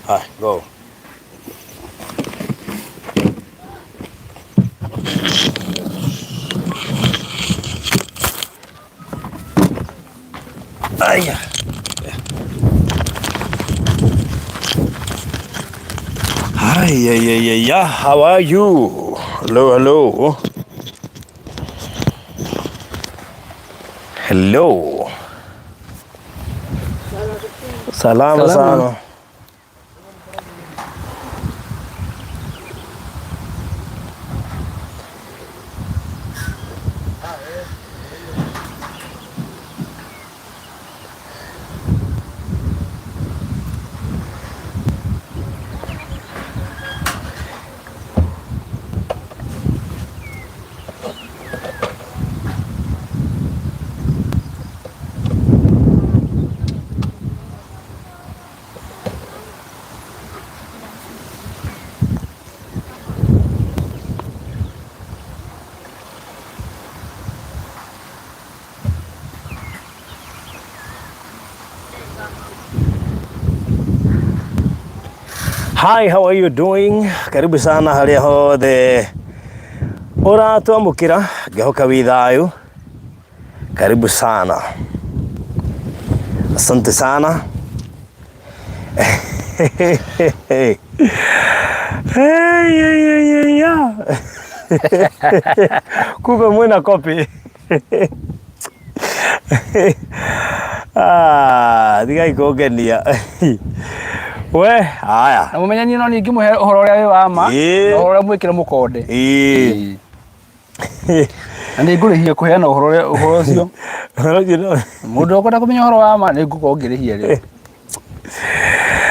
Haya, go. Aya. Ay, ay, ay, ay, ay, how are you? Hello, hello. Hello. Salama Salama. sana. Hi, how are you doing? Karibu sana harĩa hothe ũratwamũkĩra, ngĩhoka wĩ thayũ. Karibu sana, asante sana. Hey, hey, hey, hey, yeah. Kumbe mwena copy. Ah, tigai kũngenia. We, haya. Na mũmenye niĩ no niĩ ingĩmũhe ũhoro ũrĩa wĩ wa ma na ũhoro ũrĩa mwĩkĩre mũkonde. Ĩĩ. Na nĩ ngũrĩhia kũheana ũhoro ũrĩa ũhoro ũcio. Ũhoro ũcio Mũndũ ũkwenda kũmenya ũhoro wa ma nĩ ngũkorwo ngĩrĩhia rĩu.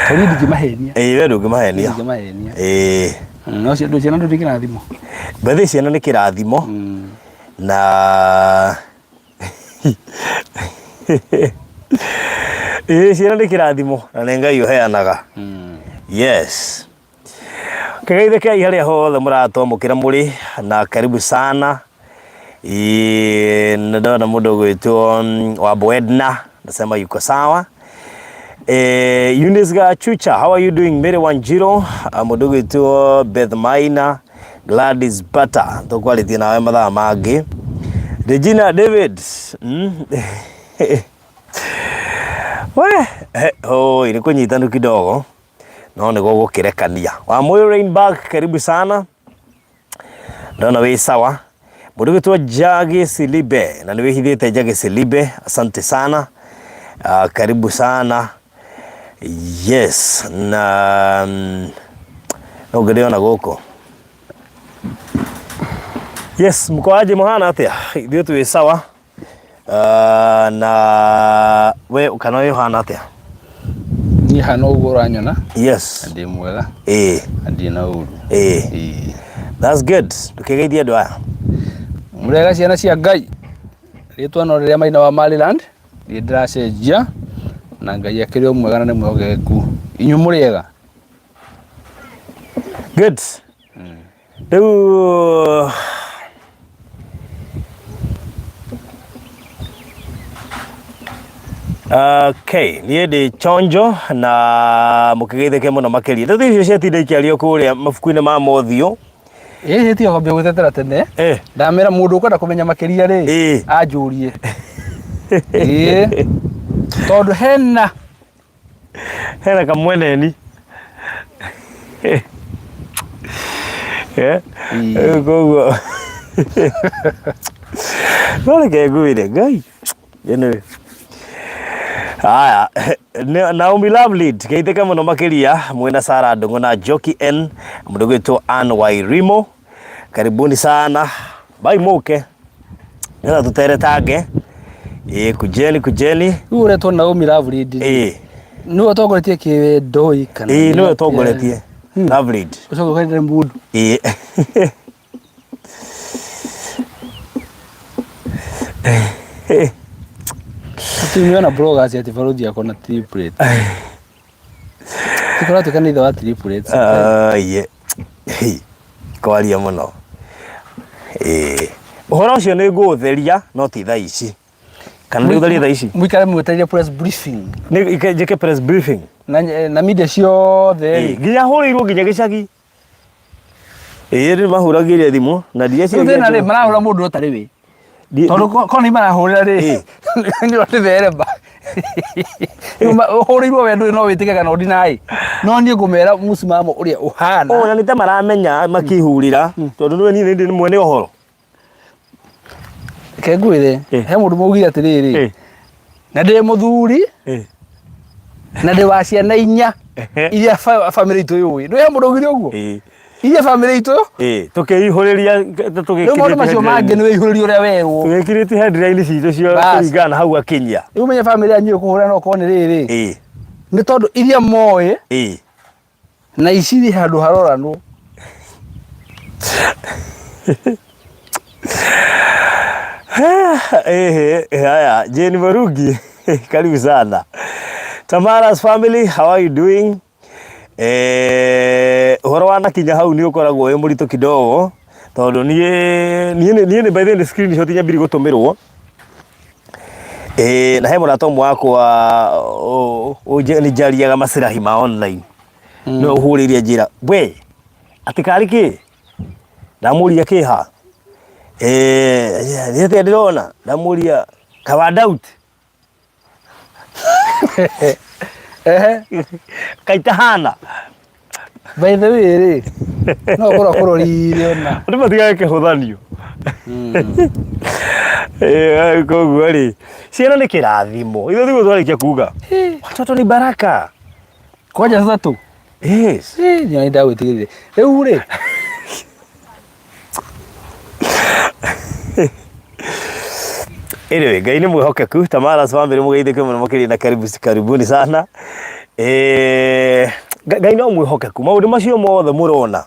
Tondũ niĩ ndingĩmahenia. Ĩĩ, we ndũngĩmahenia. Ndingĩmahenia. Ĩĩ. No ciana ciana ndũ nĩ kĩrathimo. Bethe ciana nĩ kĩrathimo na ĩĩ ciana nĩ kĩrathimo na nĩ Ngai ũheanaga. Yes. Kĩgeithĩkei harĩa hothe mũratwamũkĩra mũrĩ na karibu sana. Ĩĩ, nĩ ndona mũndũ ũgwĩtwo Wambo Edna nasema yuko sawa. Eh, Eunice Gachucha, how are you doing? Mary Wanjiro, mũndũ ũgwĩtwo Beth Maina, Gladys Bata, tũkwarĩtie nawe mathaa mangĩ. Regina David, We, oi, nĩ kũnyitanu kidogo no nĩ gũgũkĩrekania. Wamũyũ Rainbag, karibu sana. Ndona wĩ sawa. Mũndũ ũgwĩtwo Njagi Silibe, na nĩ wĩhithĩte Njagi Silibe, asante sana. Karibu sana. Yes, na no ngĩrĩona gũkũ. Yes, mko aje mũhana atĩa? Ithuĩ twĩ sawa. Na we kana wĩ ũhana atĩa? Niĩ hana ũguo ũranyona. Yes. Ndĩ mwega. Ĩĩ. Na ndirĩ na ũru. Ĩĩ. Ĩĩ. That's good. Ndũkĩgeithie andũ aya. Mũrega ciana cia Ngai. Rĩtwa no rĩrĩa Maina wa Maryland. Ndirĩ ndĩracenjia na Ngai akĩrĩ o mwega na nĩ mwĩhokeku. Inyuĩ mũrĩ ega? Good. Rĩu Okay, niĩ ndĩ chonjo na mũkĩgeithĩke mũno makĩria. Ndeto icio ciatinda ikĩario kũrĩa mabuku-inĩ ma mothiũ. Ĩĩ tiga kwambia gwĩtetera tene. Ndamera mũndũ ũkwenda kũmenya makĩria rĩ, anjũrie. Ĩĩ. Tondũ hena Hena kamweneni. Eh? Ĩĩ. Koguo no reke ngwĩre Ngai. Anyway. Haya, Naomi Lovely, geithĩke mũno makĩria mwĩna Sarah Ndung'u na Njoki N, mũndũ gwĩtwo Ann Wairimo. Karibuni sana. Bai mũke. Nĩgetha tũteretange. Ĩĩ, kujeni kujeni. Rĩu ũretwo Naomi Lovely. Ĩĩ. Nĩwe ũtongoretie kĩwendo ĩ kana? Ĩĩ, nĩwe ũtongoretie. Lovely. Ũcoke ũkaendere mũndũ. Ĩĩ. Tumeona bloggers ati baruthi ako na triplets. Tũkoratuĩka nĩ ithe wa triplets. Ye. Kwaria mũno. Ĩĩ. Ũhoro ũcio nĩ ngũũtheria no ti thaa ici. Kana nĩ ũtherie thaa ici? Mũikare mwetereire press briefing. Nĩ njĩke press briefing. Na media ciothe rĩ. Nginya hũrĩirwo nginya gĩcagi. Ĩĩ nĩ mahũragĩria thimũ na Rĩu thĩna rĩ, marahũra mũndũ ũtarĩ we. Tondũ korwo nĩ marahũrĩra rĩ, nĩ ũtherema. Ũhũrĩirwo we ndũrĩ no wĩtĩke kana ũdinaĩ. No niĩ ngũmera mũsimamo ũrĩa ũhana. Ona nĩ ta maramenya makĩhũrĩra tondũ nĩwe niĩ nĩ mwene ũhoro. Reke ngwĩre, he mũndũ maugire atĩrĩrĩ, na ndĩ mũthuri na ndĩ wa ciana inya iria bamĩrĩ itũ yũĩ. Ndũĩ he mũndũ augire ũguo? Iria bamĩrĩ itũ Tũkĩihũrĩria. Rĩu maũndũ macio mangĩ nĩ wĩihũrĩria ũrĩa werwo. Tũgĩkirĩtie headline citũ cio Bas. kũringana na hau akinyia. Rĩu menye bamĩrĩ yanyu ĩkũhũra no korwo nĩ rĩrĩ. Nĩ tondũ iria moĩ na ici rĩ handũ haroranwo. Ehe, haya, Jane Marungi, karibu sana. Tamara's family, how are you doing? Ũhoro wa nakinya hau nĩ ũkoragwo wĩ mũritũ kidogo tondũ niĩ niĩ by the way nĩ screenshot nyambire gũtũmĩrwo. Na he mũrata ũmwe wakwa nĩ njariaga macirahi ma online. Nĩwe ũhũrĩire njĩra we atĩ karĩ kĩ? Ndamũria kĩ ha? Nĩ atĩa ndĩrona? Ndamũria kawa doubt. Ehe. Kaitahana. By the way rĩ, no ũkorwo akũrorire ona. Andũ matigage kĩhũthanio. Koguo rĩ, ciana nĩ kĩrathimo. Ithuĩ tiguo twarĩkia kuga. Watoto ni baraka. Kwanja tũtatũ. Yes. Nĩ ndagwĩtigĩrire. Rĩu rĩ, Anyway, Ngai nĩ mwĩhokeku. Tamara's family mũgeithĩke mũno makĩria na karibu karibuni sana. Ngai no mwĩhokeku. Maũndũ macio mothe mũrona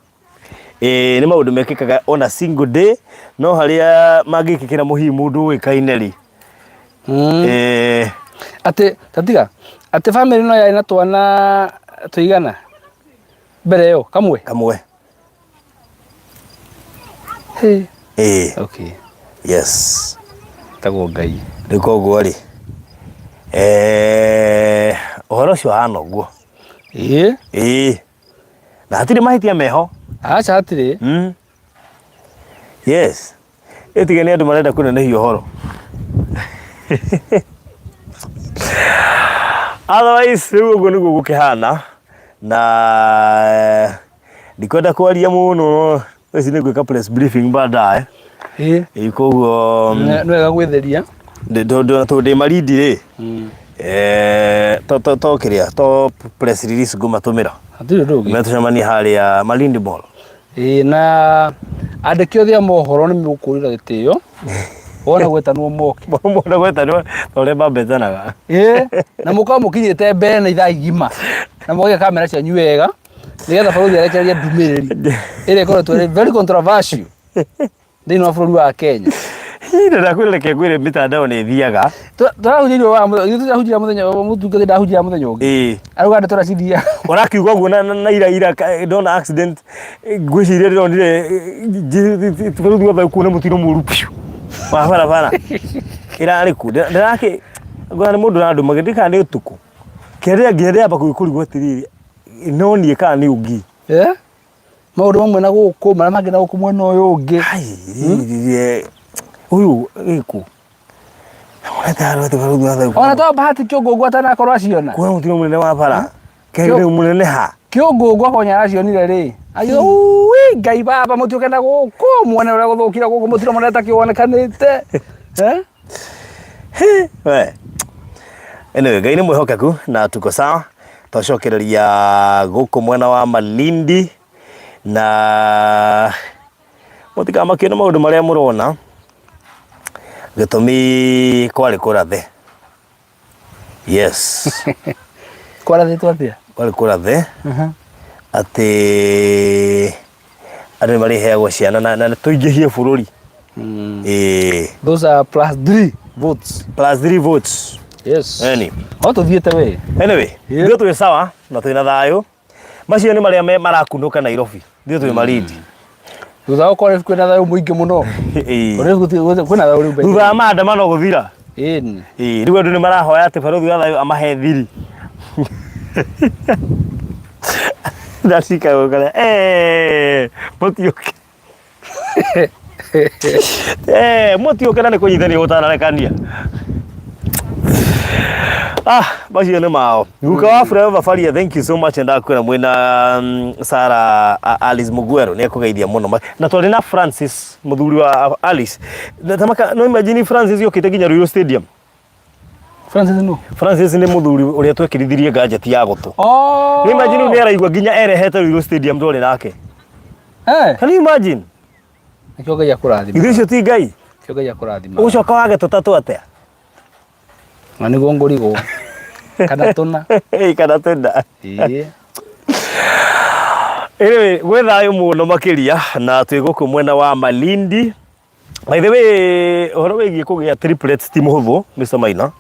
nĩ maũndũ mekĩkaga on a single day, no harĩa mangĩkĩkĩra mũhihi mũndũ ũĩkaine rĩ. Atĩ tatiga atĩ family no yarĩ na twana tũigana mbere ĩyo kamwe. Kamwe. Hey. Okay. Yes. Tagwo Ngai. Rĩu koguo rĩ, ũhoro ũcio ũhana ũguo. Ĩĩ. Na hatirĩ mahĩtia meho. Aca hatirĩ. Yes. Ĩtige nĩ andũ marenda kũnenehia ũhoro. Otherwise rĩu ũguo nĩguo gũkĩhana na ndikwenda kwaria mũno ici nĩ gwĩka press briefing baadaye. Ĩĩ koguo Nĩ wega gwĩtheria. Tondũ ndĩ Malindi rĩ, to kĩrĩa to press release ngũmatũmĩra. Hatirĩ ũndũ ũngĩ. Metũcemanie harĩa Malindi Mall. Ĩĩ na andĩki othe a mohoro nĩ mũkũrĩra gĩtĩo wona gwetanwo moke. Mũndũ gwetanwo ta ũrĩa mambetanaga. Ĩĩ na mũkorwo mũkinyĩte mbere na ithaa igima na mũgaiga kamera cianyu wega nĩgetha bũrũri arekererie ndũmĩrĩri ĩrĩa ĩkoretwo ĩrĩ very controversial thĩinĩ wa bũrũri wa Kenya. Hinda ndakwĩra reke ngwĩre mitandao nĩ ĩthiaga. Tũrahunjĩirio wa tũrahunjĩra mũthenya mũtungatĩri ndahunjĩra mũthenya ũngĩ. Ĩĩ. Arauga ndeto ũrĩa cithiaga. Ũrakiuga ũguo na ira ndona accident ngwĩciria ndĩronire bũrũri wothe kuona mũtino mũru biũ wa barabara ĩrarĩ ku ndĩrakĩ ngona nĩ mũndũ ũrandũmagĩra ndiũĩ kana nĩ ũtukũ kĩrĩa nginya ndĩramba kũrigwo atĩrĩrĩ no niĩ kana nĩ ũngĩ. Maũndũ mamwe na gũkũ marĩa mangĩ na gũkũ mwena ũyũ ũngĩ. Ũyũ gĩkũ Ona to Bahati Kĩũngũngũ atanakorwo aciona. Kuona mũtino mũnene wa bara kĩrĩ mũnene ha Kĩũngũngũ akorwo nĩaracionire rĩ akiuga ui Ngai baba mũtiũke na gũkũ muone ũrĩa gũthũkire gũkũ mũtino mũnene takĩwonekanĩte. We. Anyway, Ngai nĩ mwĩhokeku na tuko sawa. Twacokereria gũkũ mwena wa Malindi na mũtikamakio nĩ maũndũ marĩa mũrona gĩtũmi kwarĩ kũrathe. Yes. Kwarathĩtwo atĩa? Kwarĩ kũrathe atĩ andũ nĩ marĩheagwo ciana na tũingĩhie bũrũri. Ĩĩ. Those are plus 3 votes. Plus 3 votes. Yes. Any. O tũthiĩte we. Anyway, Yeah. ithuĩ twĩ sawa na twĩna thayũ. Macio nĩ marĩa marakunũka Nairobi. Ithuĩ twĩ Malindi. Thutha wa gũkorwo kwĩna thayũ mũingĩ mũno. Ĩĩ. Rĩu kwĩna thayũ rĩu. Thutha wa maandamano gũthira. Ĩni. Ĩĩ, rĩu andũ nĩ marahoya atĩ barũthi wa thayũ amahe thiri. Ndacika gũkora eh mũtiũke. Eh mũtiũke na nĩ kũnyitania gũtanarekania. Ah, macio nĩ mao. Guka wa Forever Faria, thank you so much ndakwĩra mwĩna Sarah Alice Muguero nĩ ekũgeithia mũno. Na twarĩ na Francis mũthuri wa Alice. Na tamaka no imagine Francis yokĩte nginya Ruiru Stadium. Francis no. Francis nĩ mũthuri ũrĩa twekĩrithirie gadget ya gũtũ. Oh. Nĩ imagine nĩ araigua nginya erehete Ruiru Stadium twarĩ nake. Eh. Can you imagine? Nĩkĩo Ngai akũrathima. Ithuĩ ũcio ti Ngai. Nĩkĩo Ngai akũrathima. Ũgũcoka wage tũtatũ atĩa? Na nĩguo ngũrigwo. Kana tũna. Ĩĩ, kana tũna. Ĩĩ. Anyway, gwĩ thayũ mũno makĩria na twĩ gũkũ mwena wa Malindi. By the way, ũhoro wĩgiĩ kũgĩa triplets ti mũhũthũ Mr. Maina.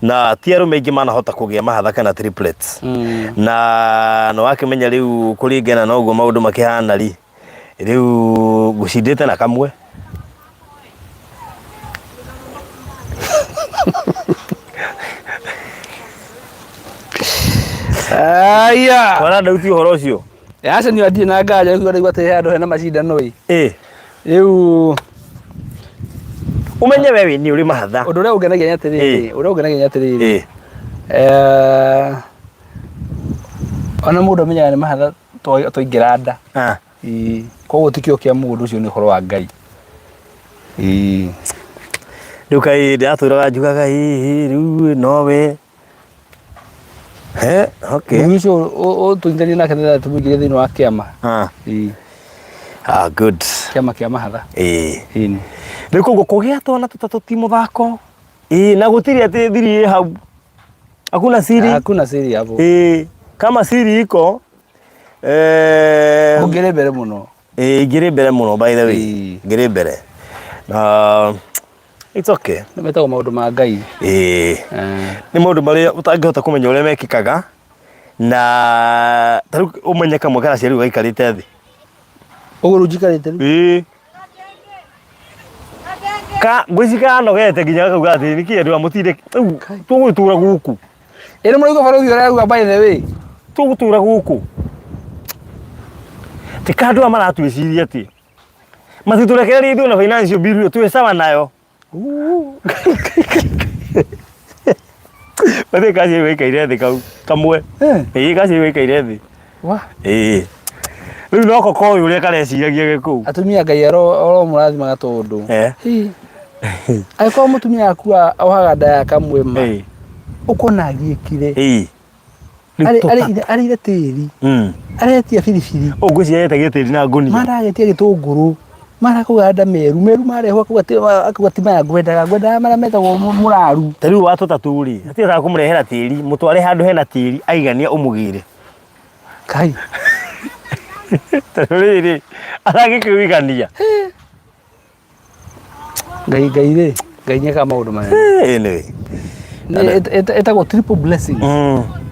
Na ti arũme aingĩ manahota kũgĩa mahatha kana triplets. Na nĩ wakĩmenya rĩu kũringana na ũguo maũndũ makĩhana ri, rĩu ngũcindĩte na kamwe. Aya. Wara ndauti ũhoro ũcio. Aca niĩ ndirĩ na nganja rĩu ndaigua atĩ he handũ hena macindano ĩ. Ĩ. Rĩu Ũmenye we wĩ nĩ ũrĩ mahatha. ũndũ ũrĩa ũngenagia nĩ atĩrĩrĩ, ũrĩa ũngenagia nĩ atĩrĩrĩ. Ĩ. Eh, ona mũndũ amenyaga nĩ mahatha twaingĩra nda. Ah. Ĩĩ. Koguo ti kĩo kĩa mũndũ ũcio nĩ ũhoro wa Ngai. Ĩĩ. Rĩu kaĩ ndĩratũraga njugaga hihi rĩu nowe. He, okay. Mũthuri ũcio ũtũnyitanie nake nĩgetha tũmũingĩrie thĩinĩ wa kĩama. Ah. Ĩĩ. Ah, good. Kĩama kĩa mahatha. Ĩĩ. Ĩĩ. Rĩu koguo kũgĩa twana tũtatũ ti mũthako. Ĩĩ, na gũtirĩ atĩ thiri ĩ hau. Hakuna siri. Hakuna siri hapo. Ĩĩ, kama siri iko eh, Ũngĩrĩ mbere mũno. ĩĩ, ngĩrĩ mbere mũno by the way. Ĩĩ. Ngĩrĩ mbere. Na it's okay. Nĩ metagwo maũndũ ma Ngai. Ĩĩ. Eh. Nĩ maũndũ marĩa ũtangĩhota kũmenya ũrĩa mekĩkaga na ta rĩu ũmenye kamwe karaciarirwo gaikarĩte thĩ. Ũguo rĩu njikarĩte rĩu. Ĩĩ. Ka ngwĩci kanogete nginya gakauga atĩ nĩkĩ andũ a mũtinde rĩu tũgũtũra gũkũ. Ĩ nĩ mũraigua barũthi ũrĩa arauga by the way. Tũgũtũra gũkũ. Ti ka andũ aya maratwĩciria atĩ matitũrekererie ithuĩ na financial bill ĩyo twĩ sawa nayo. Mathiĩ kaciĩ gaikaire thĩ kau kamwe. Eh. Ĩĩ kaciĩ gaikaire thĩ. Wa. Ĩĩ. Rĩu no koko ũyũ ũrĩa kareciragia gĩ kũu. Atumia Ngai aromũrathimaga tondũ. Eh. Ĩ. Angĩkorwo mũtumia aku ohaga nda ya kamwe ma. Ĩĩ. Ũkona agiĩkire. Ĩĩ. Rĩu Arĩire tĩri. Aretia biribiri. Ũũ ngwĩciria etagia tĩri na ngũnia. Mara agetia gĩtũngũrũ. Mara akauga meru. Meru marehwo akauga ti maya ngwendaga. Ngwendaga marĩa metagwo mũraru. Ta rĩu wa tũtatũ rĩ, hatirĩ kũmũrehera tĩri, mũtware handũ hena tĩri aigania ũmũgĩre. Kai. Tondũ rĩrĩ, aragĩkĩũigania. Ngai Ngai rĩ, Ngai nĩekaga maũndũ manene. Anyway. Ĩtagwo triple blessing.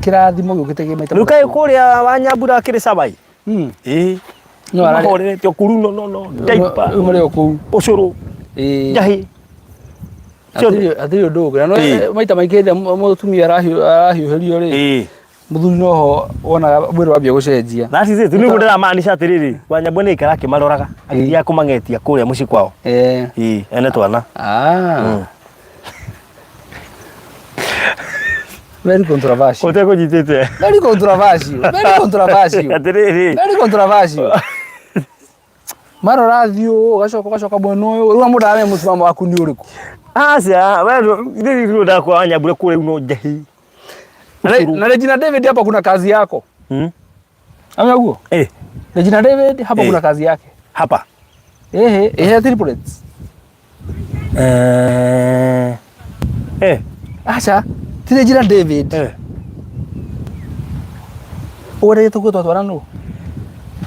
Kĩrathimo gĩũkĩte kĩ maita Rĩu kaĩ kũrĩa wa Nyambura akĩrĩ sawa ĩ? Ĩĩ. No ararĩ- Mahorerete ũkuru no no no. Ndaipa. Rĩu marĩ o kũu. Ũcũrũ. Ĩĩ. Njahĩ. Hatirĩ ũndũ ũngĩ. Na no Ĩĩ. maita maingĩ hĩndĩ ĩrĩa mũtumia arahiũhĩrio rĩ, Ĩĩ. Mũthuri noho wonaga mwĩrĩ wambia gũcenjia. That is it. Nĩguo ndĩramaanisha atĩrĩrĩ, Wanyambwe nĩ aikara akĩmaroraga, agĩthiaga kũmang'etia kũrĩa mũciĩ kwao. Eh. Ĩĩ, ene twana. Ah. Very controversial. Ũtekũnyitĩte. Very controversial. Very controversial. Atĩrĩrĩ. Very controversial. Mara ũrathiĩ ũũ ũgacoka ũgacoka mwena ũyũ rĩu mũndũ aramenya mũsimamo waku nĩ ũrĩkũ. Aca, we rĩu ndakwa Wanyambura kũrĩa rĩu no njahĩ. Na Regina David hapa kuna kazi yako. Amenya guo? Eh. Regina David hapa Eh. kuna kazi yake. Hapa. Ehe, ehe triplets. Eh. Eh. Aca, ti Regina David. Eh. Ũrĩa tũkuo twatwara nũ?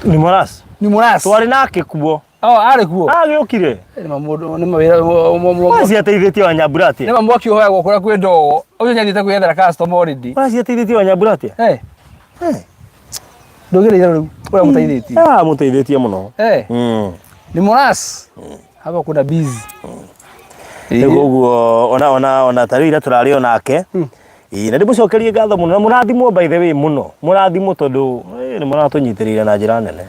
Ni Moras. Ni Moras. Twarĩ nake kuo. Oh, arĩ kuo. Agĩũkire. Nĩ ma mũndũ nĩ mawĩra Waci ateithĩtie Wanyambura atĩa? Nĩ ma mwaki ũhoyagwo kũrĩa kwĩ ndogo. Ũcio nĩathiĩte kwĩyethera customer already. Waci ateithĩtie Wanyambura atĩa? Eh. Ndũgĩre itherũ rĩu ũrĩa mũteithĩtie. Ah, mũteithĩtie mũno. Eh. Ni Moras. Hapa kuna busy. Rĩu ũguo ona ona ona ta rĩu ira tũrarĩ o nake. Ĩĩ, na ndĩmũcokerie ngatho mũno na mũrathimwo by the way mũno mũrathimwo tondũ nĩ mũratũnyitĩrĩire na njĩra nene.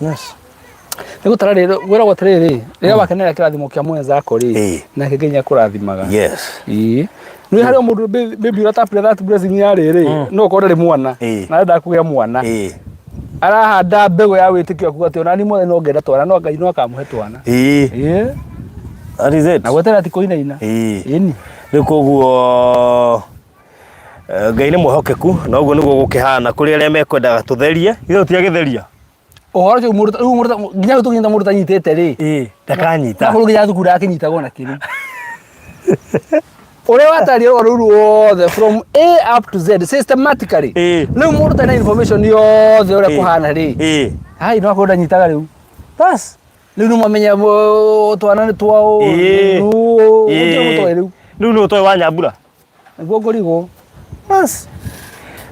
Yes. Nĩ gũtara rĩrĩ gwĩragwo atĩrĩrĩ rĩrĩa wakenera kĩrathimo kĩa mwenzako rĩ Ĩĩ. nake Ngai nĩakũrathimaga. Yes. Ĩĩ. Nĩ harĩ o mũndũ maybe ũratapire that blessing ya rĩrĩ no ũkorwo ndarĩ mwana Ĩĩ. na arenda kũgĩa mwana Ĩĩ. arahanda mbegũ ya wĩtĩkio akuga atĩ onani mothe no ngenda twana no Ngai no akamũhe twana. Ĩĩ. Ĩĩ. That is it. Na gweterera ti kũinaina. Ĩĩ. Ĩni. Rĩu koguo Ngai nĩ mwĩhokeku na ũguo nĩguo gũkĩhana kũrĩ arĩa mekwendaga tũtherie ithuĩ tũtiagĩtheria. Ũhoro ũcio mũndũ rĩu mũndũ nginya rĩu tũkĩnyita mũndũ tanyitĩte rĩ. Ĩĩ. Ndakanyita. Na kũrũ nginya thukuru ndakĩnyitagwo na kĩrĩ. Ũrĩa wataria rũgano rũu ruothe from A up to Z systematically. Ĩĩ. Rĩu mũndũ ũtarĩ na information yothe ũrĩa Ĩĩ. kũhana rĩ. Ĩĩ. Hai no akorwo ndanyitaga rĩu. Bas. Rĩu nĩ mwamenya twana nĩ twao. Ĩĩ. Gũtirĩ mũtoĩ rĩu. Rĩu nĩ ũtoĩ wa Nyambura. Nĩguo ngũrigwo. Bas.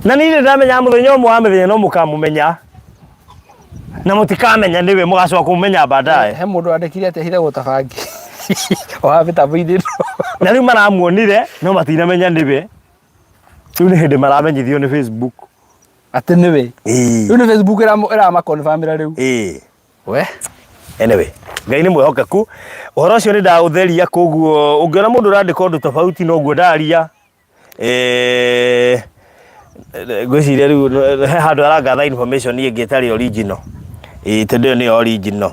Na niĩ ndamenya mũthenya ũmwe wa mĩthenya no mũkamũmenya. Na mũtikamenya nĩwe mũgacoka kũmũmenya baadaye. He mũndũ wandĩkire atĩ ahithagwo ta bangi. O haha mĩtambo-inĩ ĩno. Na rĩu maramuonire no matinamenya nĩwe. Rĩu nĩ hĩndĩ maramenyithio nĩ Facebook. Atĩ nĩwe. Ĩĩ. Rĩu nĩ Facebook ĩramakonfamĩra rĩu. Ĩĩ. We. Anyway, Ngai nĩ mwĩhokeku. Ũhoro ũcio nĩ ndaũtheria koguo ũngĩona mũndũ ũrandĩka ũndũ tofauti noguo ndaria. Ngwĩciria rĩu he handũ arangatha information ĩngĩ ĩtarĩ original. Ĩĩ tondũ ĩyo nĩyo original.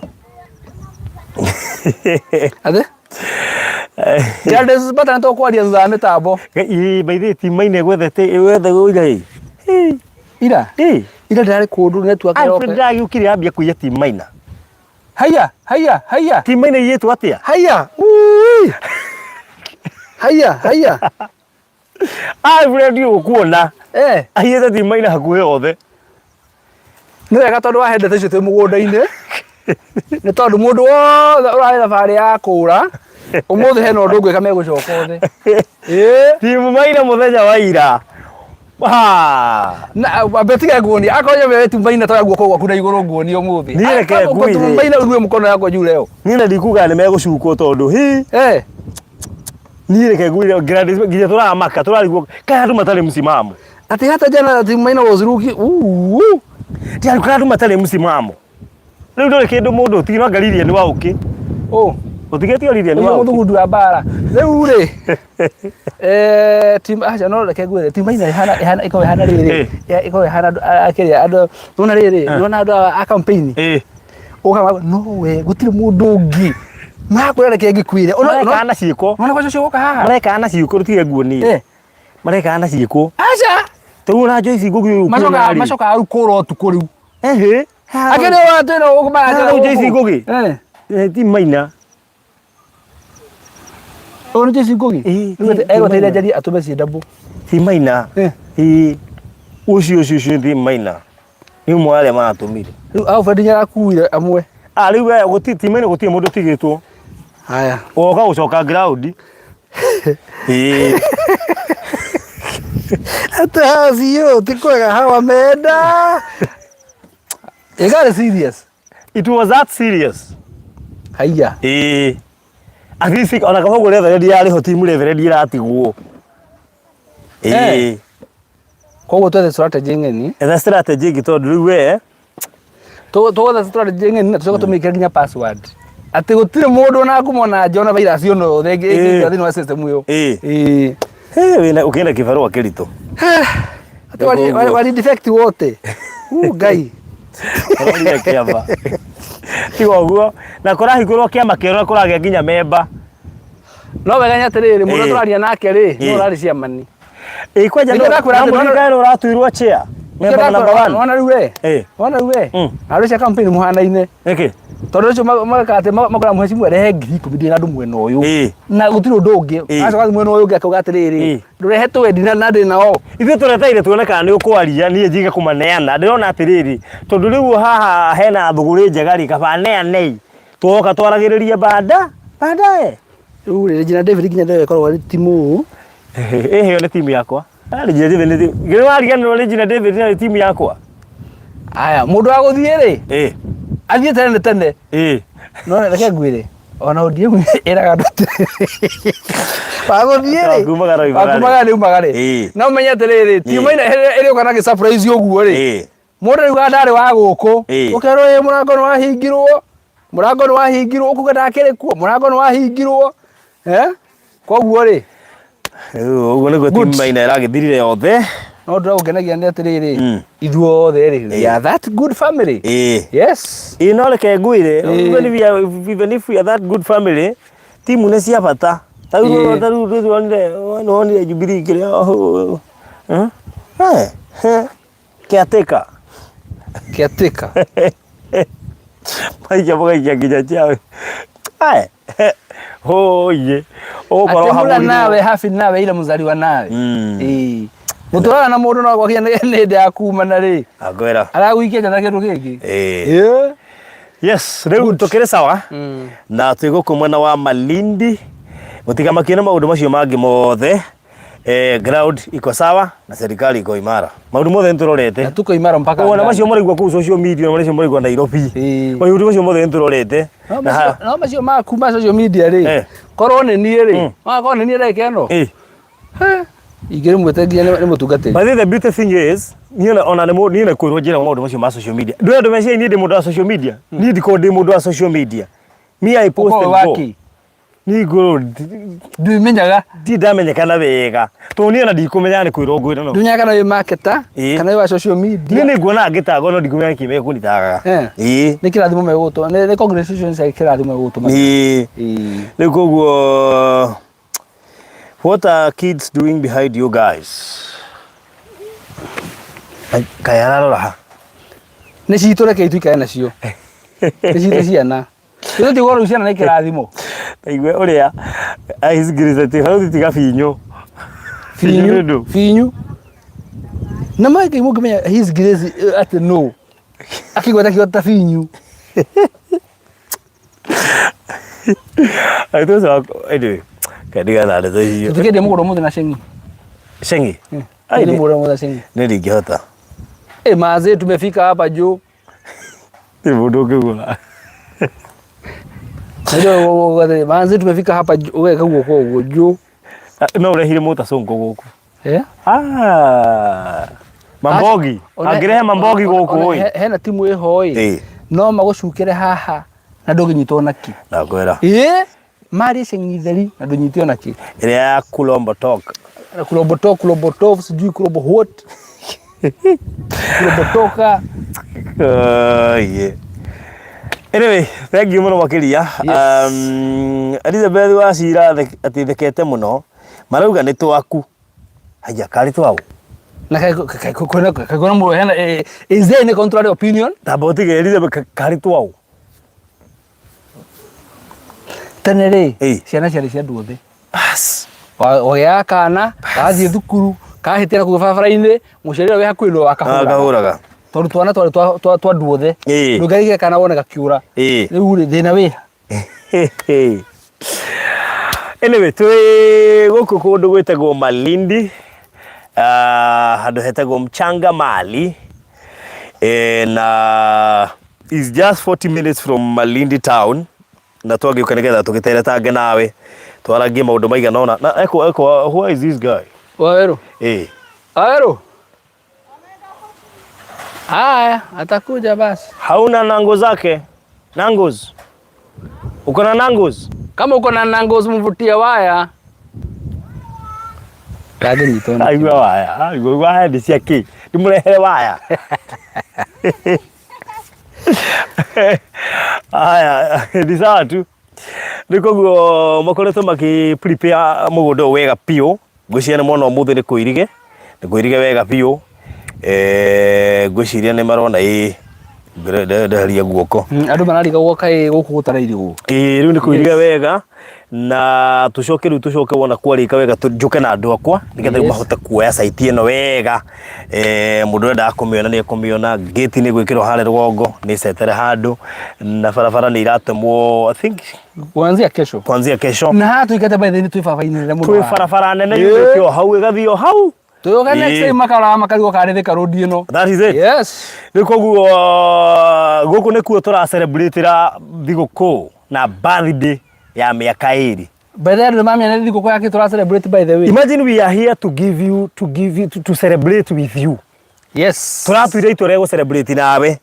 Atĩ? Gladys Bata nĩ tũkwaria thutha wa mĩtambo. Ĩĩ by the way ti maina ĩgwethete ĩgwethe ũira ĩ. Ira? Ĩĩ. Ira ndĩrarĩ kũndũ network Alfred ndĩragĩũkire ambia kũiya ti maina. Haiya, haiya, haiya. Ti maina iyĩtwo atĩa? Haiya. Ui. Haiya, haiya. Alfred ũkuona. Eh. Aiyĩte ti maina hakuhĩ othe. Nĩ wega tondũ wahe ndeto icio twĩ mũgũnda-inĩ. Nĩ tondũ mũndũ wothe ũrarĩ thabarĩ ya kũra, ũmũthĩ hena ũndũ ũngwĩka megũcoka othe. Ĩĩ. Timu maina mũthenya wa ira. Ha. Na ambe tiga nguonia akorwo nyamũ ĩyo maina toya guoko gwaku na igũrũ nguonie ũmũthĩ. Niĩ reke ngwĩre. Maina unue mũkono yakwa juu leo. Niĩ na ndikuga nĩ megũcukwo tondũ hi Eh. niĩ reke ngwĩre Gladys nginya tũramaka tũrarigwo kaĩ andũ matarĩ msimamo. Ati hata jana ati maina was looking. Uu. Ti andũ matarĩ msimamo. Rĩu ndũrĩ kĩndũ mũndũ ũtigire anga Lilian wa ũkĩ. Oh. Ũtigĩtio Lilian wa Ũyũ ũkĩ. mũthugundu wa mbara. Rĩu rĩ. Eh, team acha no reke ngwĩre team maina ĩhana ĩhana ĩkoragwo ĩhana rĩrĩ. Ĩkoragwo ĩhana andũ akĩrĩa andũ nona rĩrĩ nona andũ a campaign. Ũka no we gũtirĩ mũndũ ũngĩ. Marakwĩra reke ngĩkwĩre. Marekaga na ciĩko. Nona kwa ũcio woka haha. Marekaga na ciĩko rũtige nguonie. Marekaga na ciĩko. Aca. Tarĩu ona Joyce Ngugi ũyũ Macokaga ũkuona rĩ. macokaga rĩu kũra ũtukũ rĩu. Ehe. Akĩrĩ wa twĩna gũkũ maranjĩra Rĩu Joyce gũkũ. Ngugi. Ti maina. Ũyũ nĩ Joyce Ngugi. Ĩĩ, Rĩu ti egweteire Maina. njeri atũme ciĩ ndabũ. Ti maina. Ĩĩ. Ũcio ũcio ũcio ti maina. Nĩ ũmwe wa arĩa maratũmire. Rĩu Alfred nĩarakuire amwe. Ah, rĩu we gũtirĩ ti maina gũtirĩ mũndũ ũtigĩtwo. Haya. Woka gũcoka ground. Ĩĩ. Hata sio ti kwega hawa menda. Ĩgarĩ serious. It was that serious. Haiya. Ĩĩ. At least ona kaba ũguo referee yarĩ ho timu referee ĩratigwo. Ĩĩ. Koguo twethe strategy ng'eni. Etha strategy ĩngĩ tondũ rĩu we Tũgwetha strategy ng'eni na tũcoke tũmĩkĩre nginya password. Atĩ gũtirĩ mũndũ ona ngũmona nja ona virus ona yothe ĩngĩingĩra thĩinĩ wa system ĩyo. Ĩĩ. Ĩĩ. Hĩ, wĩna ũkĩenda kĩbarũa kĩritũ. Atĩ wali defect wote. U Ngai. Ũrorire kĩama. Tiga ũguo. Na kũrahingũrwo kĩama kĩerũ na kũragĩa nginya memba. No wega nĩ atĩrĩrĩ mũndũ Ĩĩ. tũraria nake rĩ, Ĩĩ. no ũrarĩ ciamani. Ĩĩ kwanja Nĩkĩo ndakwĩra atĩ no ũratuirwo chair. Member number one. Wona rĩu we. Ĩĩ. Wona rĩu we. Andũ acio a campaign mũhanaine. Nĩkĩ? Tondũ ũcio mageka atĩ makora mũhecimu arehe 10,000 ndĩ na andũ mwena ũyũ. Ĩĩ. Na gũtirĩ ũndũ ũngĩ. Ĩĩ. Acoka athiĩ mwena ũyũ ũngĩ akauga atĩrĩrĩ, Ĩĩ. ndũrehe twendi na ndĩ nao. Ithuĩ tũreteire tuone kana nĩ ũkwaria niĩ njige kũmaneana ndĩrona atĩrĩrĩ tondũ rĩu haha hena thũgũrĩ njega rĩ kaba neanei twoka twaragĩrĩrie bada baadaye. Rĩu rĩ Regina David nginya ndoĩ ĩkoragwo arĩ timu. Ĩĩ ĩyo nĩ timu yakwa. Ah, Regina David nĩ timu. Githĩ wariganĩrwo Regina David nĩ timu yakwa? Aya, mũndũ wa gũthiĩ rĩ, Ĩĩ. athiĩ tene tene. Ĩĩ. No reke ngwĩre. Ona ODM ĩraga andũ atĩrĩrĩ, wagũthiĩ rĩ, Wakumagara oimagare. wakumagara nĩ umagare. Ĩĩ. Na ũmenye atĩrĩrĩ, timu Ĩĩ. ĩno ĩrĩũka na gĩ surprise ũguo rĩ, Ĩĩ. mũndũ rĩu ndarĩ wa gũkũ, Ĩĩ. ũkerwo ĩ mũrango nĩ wahingirwo, mũrango nĩ wahingirwo, ũkuga ndakĩrĩ kuo, mũrango nĩ wahingirwo. Eh? Koguo rĩ, Rĩu ũguo nĩguo Good. timu maina ĩragĩthirire yothe. No ũndũ ũrĩa ũngenagia nĩ atĩrĩrĩ, ithuothe rĩ, we Ĩĩ. are that good family. Ĩĩ. Yes. Ĩĩ no reke ngwĩre, Ĩĩ. even if we are, even if we are that good family, timu nĩ cia bata. Ta rĩu Ĩĩ. ta rĩu rĩu wonire wonire Jubilee kĩrĩa eh? Eh, eh, caretaker. Caretaker. Maikia mũgaikia nginya ciao. Ae. Hoye. Ũgũkorwo Atĩ mula hahũrirwo. nawe hafi nawe ila muzaliwa nawe. Ĩĩ. Mũtũraga na mũndũ no gwakinya nĩ hĩndĩ ya kumana rĩ. Angwĩra. Aragũikia nja na kĩndũ kĩngĩ. Ĩĩ. Ĩĩ. Yes, rĩu tũkĩrĩ sawa na twĩ gũkũ mwena wa Malindi mũtigamakio nĩ maũndũ macio mangĩ mothe eh, ground iko sawa na serikali iko imara maũndũ mothe nĩtũrorete Na tuko imara mpaka. ona macio maraigua kũu social media na macio maraigua Nairobi Ĩĩ. maũndũ macio mothe nĩtũrorete No na macio no macio maku ma social media rĩ. Eh. Korwo nĩ niĩ rĩ. Korwo nĩ niĩ ndagĩka ĩno. Eh. Ingĩrĩmwĩte nginya nĩ mũtungatĩri. By the way, the beauty thing is niĩ ona ona nĩ niĩ nĩ kwĩrwo njĩra maũndũ macio ma social media ndũĩ andũ meciria niĩ ndĩ mũndũ wa social media niĩ ndikoragwo ndĩ mũndũ wa social media me I post Ũkorwo and go waki. niĩ ngorwo Ndũimenyaga. ndirĩ ndamenyekana wega tondũ niĩ ona ndikũmenya nĩ kwĩrwo ngwĩrwo no Ndũmenyaga kana wĩ marketer Ĩĩ. kana wĩ wa social media. niĩ nĩ nguona ngĩtagwo no ndikũmenya nĩkĩ mekũnitagaga Eh. ĩĩ Nĩ kĩrathimo megũgũtũma. Nĩ congratulations ya kĩrathimo megũgũtũma. ĩĩ Ĩĩ. rĩu koguo what are kids doing behind you guys Kaĩ ararora ha Nĩ citũ reke tuikare nacio. Nĩ citũ ciana. Ithuĩ ti rĩu ciana nĩ kĩrathimo. Taigue ũrĩa aicingirĩte hau tiga binyũ Binyu. nĩ ndũ. Binyu. Na Mike mũngĩmenya his grace atĩ no. Akĩgweta kiugo ta binyu. Arutwo ũcio wakwa anyway kendiga na ndeto icio Tũtikĩendia mũgũnda ũmũthĩ na cengi. cengi Ai, Tũkĩendia mũgũnda ũmũthĩ na cengi. nĩ ndingĩhota Eh, mazee tumefika hapa juu. Tirĩ mũndũ ũngĩgũra Najua manzi tumefika hapa juu, ũgeka guoko ũguo juu. No ũrehire mũtacũngũ gũkũ Eh? Ah, mambogi Ona- angĩrehe mambogi ona- gũkũ ona- ĩ hena timu ĩho ĩ Ĩ. no magũcukĩre haha na ndũngĩnyitwo na kĩ ndakwĩra ĩ marie ceng'itheri na ndũnyitwo na kĩ ĩrĩa ya kulombo talk Na kuloboto kuloboto sijui kulobo what kulobotoka yeah. Anyway, thank you mũno makĩria. Yes. Elizabeth Wacira atĩ thekete mũno marauga nĩ twaku haya karĩ twaũ na kwĩna mũndũ hena is there any contrary opinion tamba ũtige Elizabeth karĩ twaũ tene rĩ Ĩ. ciana ciarĩ cia andũ othe bas wagĩaga kana gathiĩ thukuru kahĩtĩra kũu barabara-inĩ mũciari ũrĩa wĩ hakuhĩ nĩwe wakahũraga akahũraga tondũ twana twarĩ twa andũ othe Ĩ. ndũngĩarigire kana wone gakiũra Ĩ. rĩu rĩ thĩna wĩha Anyway, twĩ gũkũ kũndũ gwĩtagwo Malindi handũ hetagwo Mchanga Mali na is just 40 minutes from Malindi town na twagĩũka nĩgetha tũgĩteretange nawe twarangie maũndũ maigana ũna na eko eko who is this guy wawerũ eh wawerũ haya atakuja basi hauna nango zake nangos uko na nangos kama uko na nangos mvutie waya ndangĩnyitwo na aigua waya aigua waya nĩ cia kĩ ndĩmũrehere waya aya ni sawa tu rĩu koguo makoretwo makĩ prepare mũgũnda ũyũ wega biũ ngwĩciria nĩ mona ũmũthĩ nĩ kũirige nĩ kũirige wega biũ ngwĩciria nĩ marona ĩ ndeheria guoko Andũ mararigagwo kaĩ gũkũ gũtarairigwo ĩĩ rĩu nĩ kũiriga wega na tũcoke rĩu tũcoke wona kwarĩka wega njũke na andũ akwa nĩgetha rĩu mahote kuoya site ĩno wega mũndũ ũrenda kũmĩona nĩ ekũmĩona gate nĩ gwĩkĩrwo harĩa rũgongo nĩ cetere handũ na barabara nĩ iratemwo I think kuanzia kesho kuanzia kesho na haha tuikate by the way twĩ barabara-inĩ nene mũno twĩ barabara nene yumĩte o hau ĩgathiĩ o hau Tuyoka next time makara makarigwo karĩ Thika Road ĩno That is it. Yes. Rĩu koguo gũkũ nĩkuo tũra celebrate ra thigũkũ na birthday Ya mĩaka 2. By the way, andũ mamenya nĩ thigũkũ yake tũra celebrate, by the way. Imagine, we are here to give you to give you to, to celebrate with you. Tũratuire itua rĩa gũ celebrate nawe.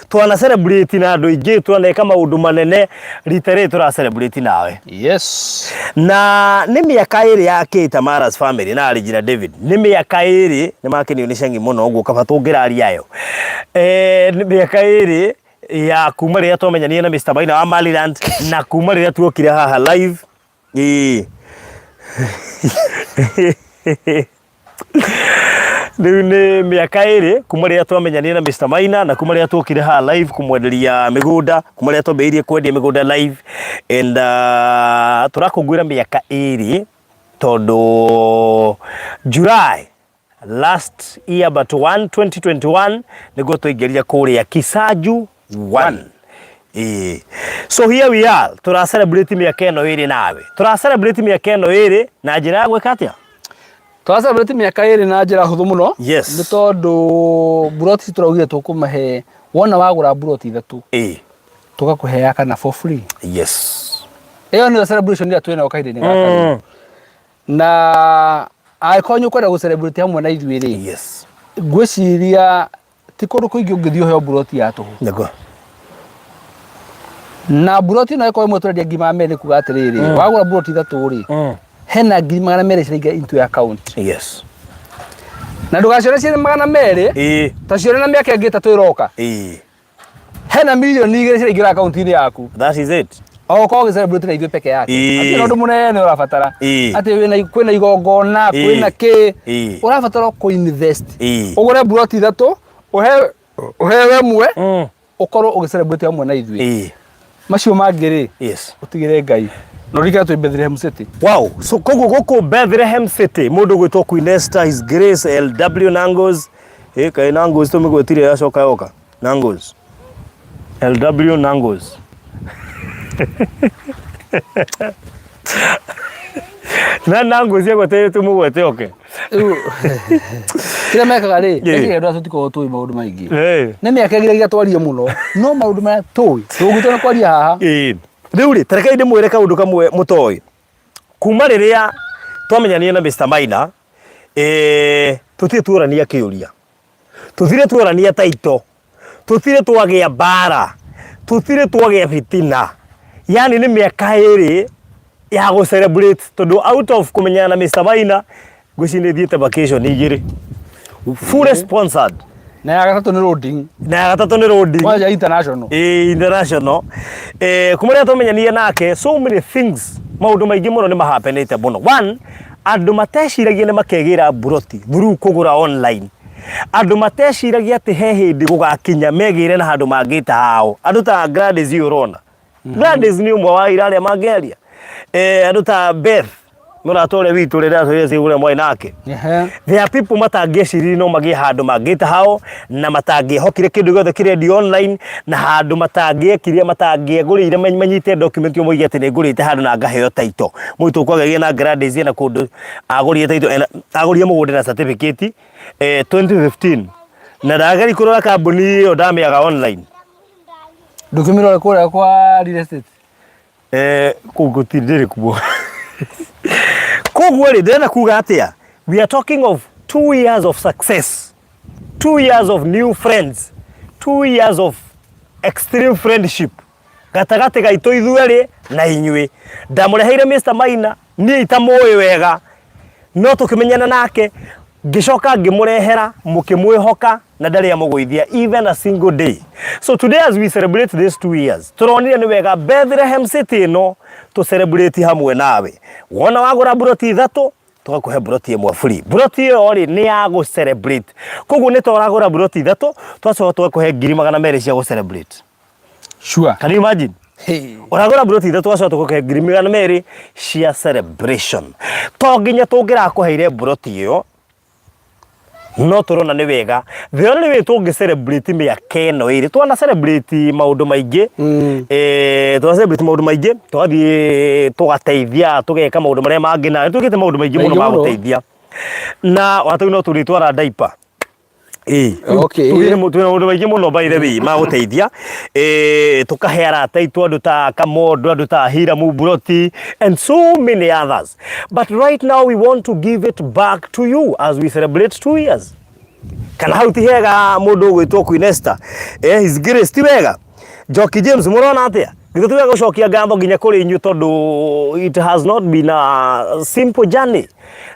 Twana celebrate na andũ aingĩ, twaneka maũndũ manene, rita rĩrĩ tũra celebrate nawe. Na nĩ mĩaka 2 ya K Tamara's family na Regina David. Nĩ mĩaka 2 nĩ makenio nĩ cengi mũno ũguo kaba tũngĩraria yo. Nĩ mĩaka 2 ya kuma rĩrĩa twamenyanire na Mr. Maina wa Maryland na kuma rĩrĩa tuokire haha live. Ĩĩ. Rĩu nĩ mĩaka 2 kuma rĩrĩa twamenyanire na Mr. Maina na kuma rĩrĩa tuokire haha live kũmwenderia mĩgũnda, kuma rĩrĩa twambĩrĩirie kwendia mĩgũnda live, and tũrakũngũĩra mĩaka 2 tondũ July last year but one, 2021, nĩguo twaingĩrire kũrĩa Kisaju 1. Ĩĩ. So here we are, tũra celebrate mĩaka ĩno 2 nawe. Tũra celebrate mĩaka ĩno 2 na njĩra ya gwĩka atĩa? Tũra celebrate mĩaka 2 na njĩra hũthũ mũno. Nĩ tondũ mburoti tũraugire tũkũmahe, wona wagũra mburoti 3, tũgakũhe kana for free. Ĩyo nĩyo celebration ĩrĩa twĩnayo kahinda-inĩ gaka rĩu. Na angĩkorwo nĩ ũkwenda gũ celebrate hamwe na ithuĩ rĩ, ngwĩciria ti kũndũ kũingĩ ũngĩthiĩ ũheo mburoti ya tũhũ. Na mburoti ĩno ĩkorwo ĩmwe tũrendia 200,000, nĩ kuga atĩrĩrĩ, wagũra mburoti 3 rĩ, hena 200,000 ciraingĩra into your account. Na ndũgacione cirĩ 200, ta cione na mĩaka ĩngĩ 3 ĩroka, hena 2 mirioni ciraingĩra akaunti-inĩ yaku. That is it. O ũkorwo ũgĩ celebrate na ithuĩ peke yake. Hatirĩ ũndũ mũnene ũrabatara, atĩ wĩna kwĩna igongona, kwĩna kĩ, ũrabatara kũ invest, ũgũre mburoti 3, ũhe ũhewe ĩmwe, ũkorwo ũgĩ celebrate hamwe na ithuĩ. Macio mangĩ rĩ, ũtigĩre Ngai na ũririkane twĩ Bethlehem City. Wow. So koguo gũkũ Bethlehem City mũndũ gwĩtwo Queen Esther, His Grace LW Nangos. Kaĩ Nangos tũmĩgwetire yacoka yoka. Nangos. LW Nangos. Na Nangos yagwete tũmũgwete oke. Rĩu kĩrĩa mekaga rĩ, mekaga andũ tũtikoragwo tũĩ maũndũ maingĩ. Nĩ mĩaka ĩgiragia twarie mũno, no maũndũ marĩa tũĩ tũgũgĩtua nĩ kwaria haha. Rĩu rĩ, tarekei ndĩmwĩre kaũndũ kamwe mũtoĩ. Kuma rĩrĩa twamenyanire na Mr. Maina, tũtirĩ tuorania kĩũria, tũtirĩ tuorania taito, tũtirĩ twagĩa mbara, tũtirĩ twagĩa fitina. Yani nĩ mĩaka 2 ya gũ celebrate tondũ out of kũmenyana na Mr. Maina, ngwĩciria nĩ thiĩte vacation 2 fully sponsored. Na ya gatatũ nĩ loading. Na ya gatatũ nĩ loading. Kwanja international. International. Kuma rĩrĩa twamenyanire nake, so many things, maũndũ maingĩ mũno nĩ mahapenĩte mũno. One, andũ mateciragia nĩ makegĩra mburoti through kũgũra online, andũ mateciragia atĩ he hĩndĩ gũgakinya megĩre na handũ mangĩta hao, andũ ta Gladys ũyũ ũrona. Gladys nĩ ũmwe wa aira arĩa mangĩaria. Andũ ta Beth, mũrata ũrĩa witũ ũrĩa ndĩratũrire cigũrĩa mwarĩ nake. There are people matangĩeciririe no magĩe handũ mangĩta hao, na matangĩehokire kĩndũ gĩothe kĩrendio online, na handũ matangĩekire, matangĩegũrĩire, manyite document moige atĩ nĩ ngũrĩte handũ na ngaheo title. Mũitũ kwagĩire na Gladys ena kũndũ agũrire title, agũrire mũgũnda na certificate 2015, na ndageri kũrora kambuni ĩyo ndamĩaga online. Ndũkĩmĩrore kũrĩa kwa real estate. Kũu gũtirĩ, ndĩrĩ kuo. Koguo rĩ, ndĩrenda kuga atĩa? We are talking of 2 years of success, 2 years of new friends, 2 years of extreme friendship gatagatĩ gaitũ ithuerĩ na inyuĩ. Ndamũreheire Mr. Maina niĩ itamũĩ wega, no tũkĩmenyana nake, ngĩcoka ngĩmũrehera, mũkĩmwĩhoka na ndarĩ amũgũithia even a single day. So today, as we celebrate these 2 years, tũronire nĩ wega Bethlehem City ĩno tũ celebrate hamwe nawe. Wona wagũra mburoti 3, tũgakũhe mburoti 1 free. Mburoti ĩyo rĩ, nĩ ya gũ celebrate. Koguo nĩ tũragũra mburoti 3, twacoka tũgakũhe 200,000 cia gũ celebrate. Can you imagine? Hey. Ũragũra mburoti 3, twacoka tũgakũhe 200,000 cia celebration. To nginya tũngĩrakũheire mburoti ĩyo, no tũrona nĩ wega. The only way tũngĩ celebrate mĩaka ĩno 2, twana celebrate maũndũ maingĩ, twana celebrate maũndũ maingĩ, tũgathiĩ tũgateithia, tũgeka maũndũ marĩa mangĩ, na nĩ twĩkĩte maũndũ maingĩ mũno Maingĩ ma mũno. gũteithia, na watau no tũrĩtwara diaper. Ĩĩ. Okay. Twĩna maũndũ maingĩ mũno by the way ma gũteithia. Ĩĩ, tũkahe arata aitũ andũ ta Kamondo, andũ ta Hiramu Buroti and so many others. But right now we want to give it back to you as we celebrate 2 years. Kana hau ti hega mũndũ ũgwĩtwo Queen Esther? Eh, His Grace ti wega? Njoki James, mũrona atĩa? Githĩ ti wega gũcokia ngatho nginya kũrĩ inyuĩ, tondũ it has not been a simple journey.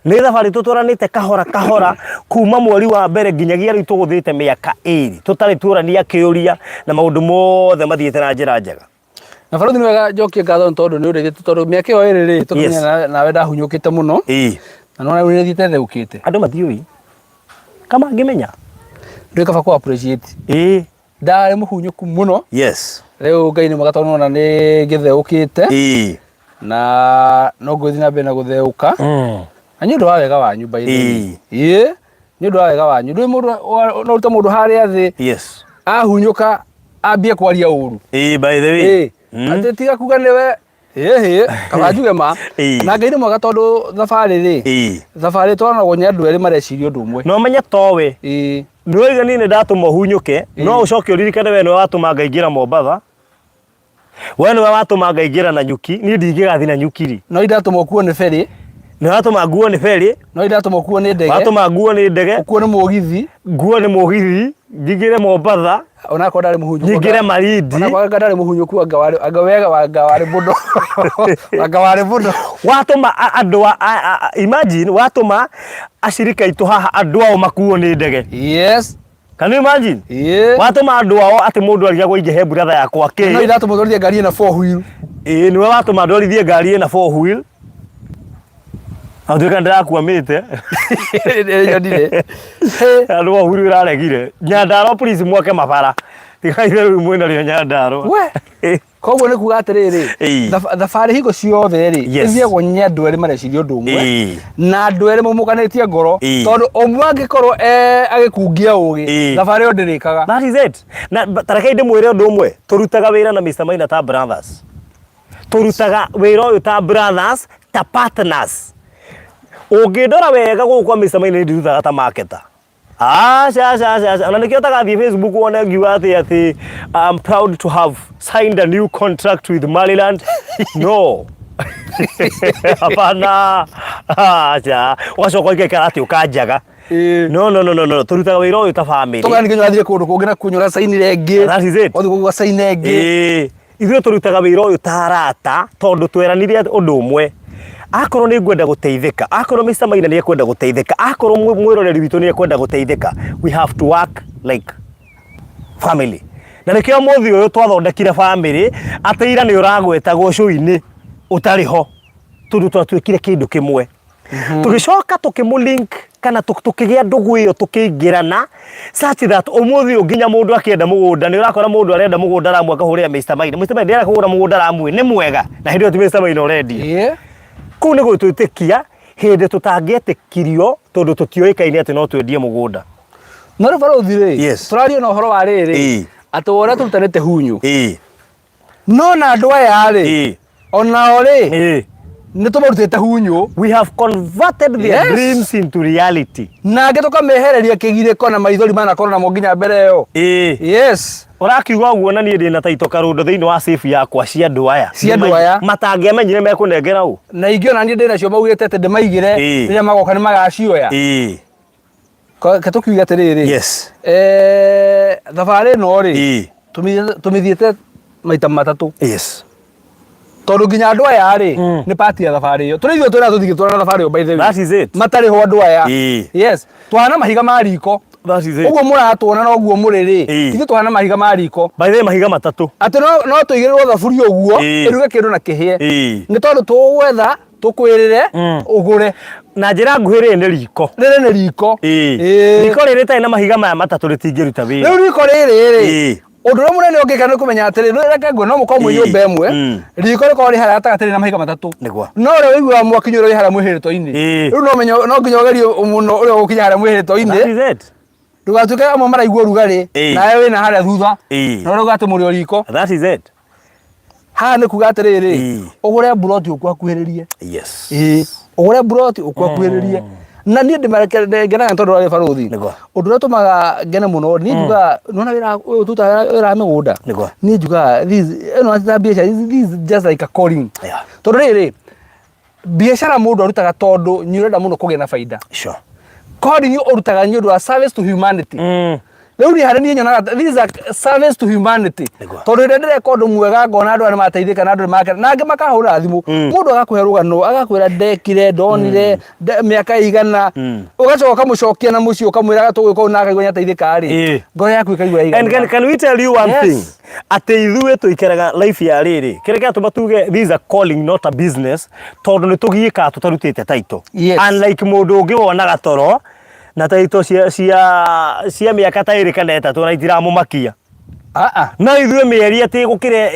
Nĩ thabarĩ tũtwaranĩte kahora kahora kuma mweri wa mbere nginyagia rĩu, tũgũthĩte mĩaka 2 tũtarĩ tuorania kĩũria, na maũndũ mothe mathiĩte na njĩra njega. Na barothi, nĩ wega njokie ngatho nĩ tondũ nĩ ũrĩthĩte, tondũ mĩaka ĩyo 2 rĩ, tũkinya nawe ndahunyũkĩte mũno. Na nona rĩu nĩ thiĩte theũkĩte. Andũ matiũĩ kama angĩmenya. Ndũĩ kaba kũ appreciate. Ndarĩ mũhunyũku mũno. Rĩu Ngai nĩ mwega tondũ nona nĩ ngĩtheũkĩte. Na no ngũthiĩ na mbere na gũtheũka. Na nĩ ũndũ wa wega wanyu, by the way. Ĩĩ, nĩ ũndũ wa wega wanyu. Ndũĩ mũndũ no ũrute mũndũ harĩa thĩ ahunyũka ambie kwaria ũru. Ĩĩ, by the way. Ĩĩ. Atĩ tiga kuga nĩwe ĩhĩ, kaba njuge ma. Na Ngai nĩ mwega tondũ thabarĩ rĩ, thabarĩ twaranagwo nĩ andũ erĩ mareciria ũndũ ũmwe. No menye towe. Nĩ waiga niĩ nĩ ndatũma ũhunyũke, no ũcoke ũririkane we nĩwe watũma ngaingĩra Mombatha, we nĩwe watũma ngaingĩra Nanyuki, niĩ ndingĩgathiĩ Nanyuki rĩ. No indatũma ũkuo nĩ ferry. Nĩ watũma nguo nĩ ferry. No indatũma ũkuo nĩ ndege. Watũma nguo nĩ ndege. Ũkuo nĩ mũgithi. Nguo nĩ mũgithi, njingĩre Mombatha. Onakorwo ndarĩ mũhunyũku. Nyingĩre Malindi. Onakorwo anga ndarĩ mũhunyũku, anga warĩ, anga wega, anga warĩ mũno, anga warĩ mũno. Watũma andũ imagine watũma acirika aitũ haha andũ ao makuo nĩ ndege. Can you imagine? Watũma andũ ao atĩ mũndũ arigagwo ingĩhe brother yakwa kĩ. No indatũma ũtwarithie ngari ĩna four wheel. Ĩĩ, nĩwe watũma ndwarithie ngari ĩna four wheel. Na tuĩka ndĩrakuamĩte. Nyonire. Andũ a wheel ĩraregire. Nyandarua, please, mwake mabara. Tiga ithe rĩu mwĩna rĩo Nyandarua. We. Koguo nĩ kuga atĩrĩrĩ, thabarĩ hingo ciothe rĩ, ĩthiagwo nĩ andũ erĩ mareciria ũndũ ũmwe na andũ erĩ maumũkanĩtie ngoro, tondũ ũmwe angĩkorwo agĩkungia ũgĩ, thabarĩ ĩyo ndĩrĩkaga. That is it. Na ta rekei ndĩmwĩre ũndũ ũmwe. Tũrutaga wĩra na Mr. Maina ta brothers. Tũrutaga wĩra ũyũ ta brothers, ta partners. Ũngĩndora wega gũkũ kwa Mr. Maina, ndirutaga ta marketer. Aca, aca, aca, aca. Ona nĩkĩo ũtagathiĩ Facebook wone ngiuga atĩ I'm proud to have signed a new contract with Maryland. No. Hapana. Aca. Ũgacoka ũgaikara atĩ ũkanjaga. No, no, no, no, no. Tũrutaga wĩra ũyũ ta family. Tũgani nginya ũrathiĩ kũndũ kũngĩ na kunyũra sainire ĩngĩ. That is it. Ũthiĩ kũu saine ĩngĩ. Ĩĩ. Ithuĩ tũrutaga wĩra ũyũ ta arata tondũ tweranire ũndũ ũmwe. Akorwo nĩ ngwenda gũteithĩka, akorwo Mr. Maina nĩ ekwenda gũteithĩka, akorwo mwĩroreri witũ nĩ ekwenda gũteithĩka, we have to work like family. Na nĩkĩo mũthĩ ũyũ twathondekire family atĩ ira nĩ ũragwetagwo cũinĩ ũtarĩ ho, tondũ twatuĩkire kĩndũ kĩmwe. Tũgĩcoka tũkĩmũ-link kana tũkĩgĩa ndũgũ ĩyo, tũkĩingĩrana such that ũmũthĩ ũyũ nginya mũndũ akĩenda mũgũnda, nĩ ũrakora mũndũ arenda mũgũnda Ramu akahũrĩra Mr. Maina, "Mr. Maina, ndĩrenda kũgũra mũgũnda Ramu ĩ, nĩ mwega?" Na hĩndĩ ĩyo ti Mr. Maina ũrendia. Kũu nĩ gũtwĩtĩkia hĩndĩ tũtangĩetĩkirio, tondũ tũtiũĩkaine atĩ no twendie mũgũnda. No rĩu barũthi rĩ, tũraria na ũhoro wa rĩrĩ, atĩ ũrĩa tũrutanĩte hunyu. No na andũ aya rĩ, onao rĩ, nĩ tũmarutĩte hunyũ. We have converted their dreams into reality. Na angĩ tũkamehereria kĩgirĩko na maithori manakorwo namo nginya mbere ĩyo. Ũrakiuga ũguo na niĩ ndĩna taito karũndo thĩinĩ wa safe yakwa cia andũ aya. Cia andũ aya. Matangĩamenyire mekũnengera ũ. Na ingĩ ona niĩ ndĩ nacio maugĩte atĩ ndĩmaigĩre, rĩrĩa magoka nĩ magacioya. Reke tũkiuge atĩrĩrĩ, thabarĩ ĩno rĩ, tũmĩthiĩte maita matatũ. Tondũ nginya andũ aya rĩ, nĩ part ya thabarĩ ĩyo. Tũrĩ ithuĩ twĩra tũthiĩ tũrana thabarĩ ĩyo, by the way. That is it. Matarĩ ho andũ aya. Yes. Tũhana mahiga ma riko. That is it. Ũguo mũratuona na ũguo mũrĩ rĩ, ithuĩ tũhana mahiga ma riko. By the way, mahiga matatũ. Atĩ no tũigĩrĩrwo thaburia ũguo, ĩruge kĩndũ na kĩhĩe. Nĩ tondũ tũgwetha tũkwĩrĩre ũgũre. Na njĩra nguhĩ, rĩrĩ nĩ riko. Rĩrĩ nĩ riko. Riko rĩrĩ rĩtarĩ na mahiga maya matatũ rĩtingĩruta wĩra. Rĩu riko rĩrĩ rĩ, ũndũ ũrĩa mũnene ũngĩka nĩ kũmenya atĩrĩ, reke nguo no mũkorwo mwĩ nyũmba ĩmwe, riko rĩkorwo rĩ harĩa gatagatĩ rĩna mahiga matatũ. No ũrĩa ũiguaga mwaki nĩ ũrĩa wĩ harĩa mwĩhĩrĩto-inĩ. Rĩu no menye no nginya ũgerie mũno ũrĩa ũgũkinya harĩa mwĩhĩrĩto-inĩ. That is it. Ndũgatuĩke amwe maraigua ũrugarĩ nawe wĩna harĩa thutha na ũrauga atĩ mũrĩ o riko. That is it. Haha nĩ kuga atĩrĩrĩ, ũgũre mburoti ũkwakuhĩrĩrie. Ĩĩ, ũgũre mburoti ũkwakuhĩrĩrie. Na niĩ ngenaga tondũ warĩ barũthi. Nĩguo. Ũndũ ũrĩa ũtũmaga ngene mũno, niĩ njugaga, nĩwona wĩra ũyũ tũrutaga, wĩra wa mĩgũnda, Nĩguo. niĩ njugaga ĩno ti ta biacara, this is just like a calling. Tondũ rĩrĩ, biacara mũndũ arutaga tondũ nĩ ũrenda mũno kũgĩa na baida. Calling ũrutaga nĩ ũndũ wa service to humanity. Rĩu niĩ harĩ niĩ nyonaga this is a service to humanity. Nĩguo. Tondũ rĩrĩa ndĩreka ũndũ mwega ngona andũ aya nĩ mateithĩka na andũ nĩ makena, na angĩ makahũra thimũ. Mũndũ agakũhe rũgano, agakwĩra ndekire, ndonire, mĩaka ĩigana, ũgacoka ũkamũcokia na mũciĩ ũkamwĩra tũgwĩka ũũ na akaigua nĩ ateithĩka rĩ, ngoro yaku ĩkaigua And yaiganĩra. can we tell you one Yes. thing? Atĩ ithuĩ tũikaraga life ya rĩrĩ, kĩrĩa kĩratũma tuge this is a calling not a business, tondũ nĩ tũgiĩkaga tũtarutĩte title. Yes. Unlike mũndũ ũngĩ wonaga toro na title cia mĩaka ta ĩrĩ kana ĩtatũ na itiramũmakia. Ah, ah. No ithuĩ mĩeri atĩ gũkĩre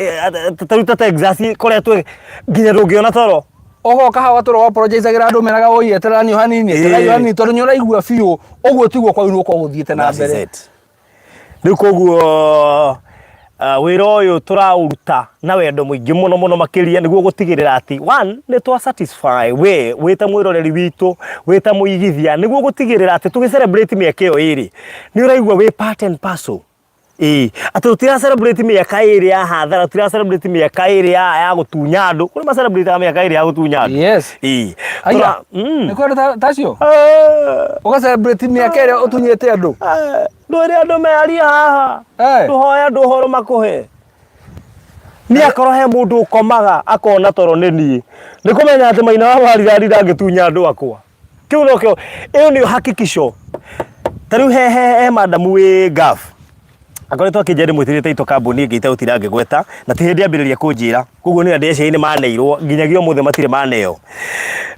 ta rĩu ta Texas kũrĩa twĩ nginya ndũngĩona toro. Ũgoka haha ũgatũra ũapologizagĩra andũ meraga oi eterera nĩ hanini, eterera Ĩĩ. hanini, tondũ nĩ ũraigua biũ ũguo tiguo kwagĩrĩirwo gũkorwo gũthiĩte na That is mbere. it. Rĩu koguo wĩra ũyũ tũraũruta na wendo mũingĩ mũno mũno makĩria nĩguo gũtigĩrĩra atĩ one nĩ twa satisfy we wĩ ta mwĩroreri witũ, wĩ ta mũigithia, nĩguo gũtigĩrĩra atĩ tũgĩ celebrate mĩaka ĩyo ĩrĩ nĩ ũraigua wĩ part and parcel. Ĩĩ, atĩ tũtira celebrate mĩaka ĩrĩ ya hathara, tũtira celebrate mĩaka ĩrĩ ya gũtunya andũ. Kũrĩ ma celebrate mĩaka ĩrĩ ya gũtunya andũ. Yes. Ĩĩ. Aya. Tũra-. Nĩ kũrĩ andũ ta acio? Ũga celebrate mĩaka ĩrĩa ũtunyĩte andũ. Ndwĩre andũ mearie haha. Ndũhoe andũ ũhoro makũhe. Niĩ akorwo he mũndũ ũkomaga akona toro nĩ niĩ. Nĩ kũmenya atĩ Maina wa Maridadi ndangĩtunya andũ akwa. Kĩu nokĩo, ĩyo nĩyo hakikisho. Ta rĩu he madamu wĩ Gulf. Akoretwo akĩnjĩra ndĩmwĩtĩrie title kambuni ĩngĩ itegũtinda ngĩgweta, na ti hĩndĩ ambĩrĩria kũnjĩra. Koguo niĩ andũ acio nĩ maneirwo, nginyagia ũmũthĩ matirĩ maneo.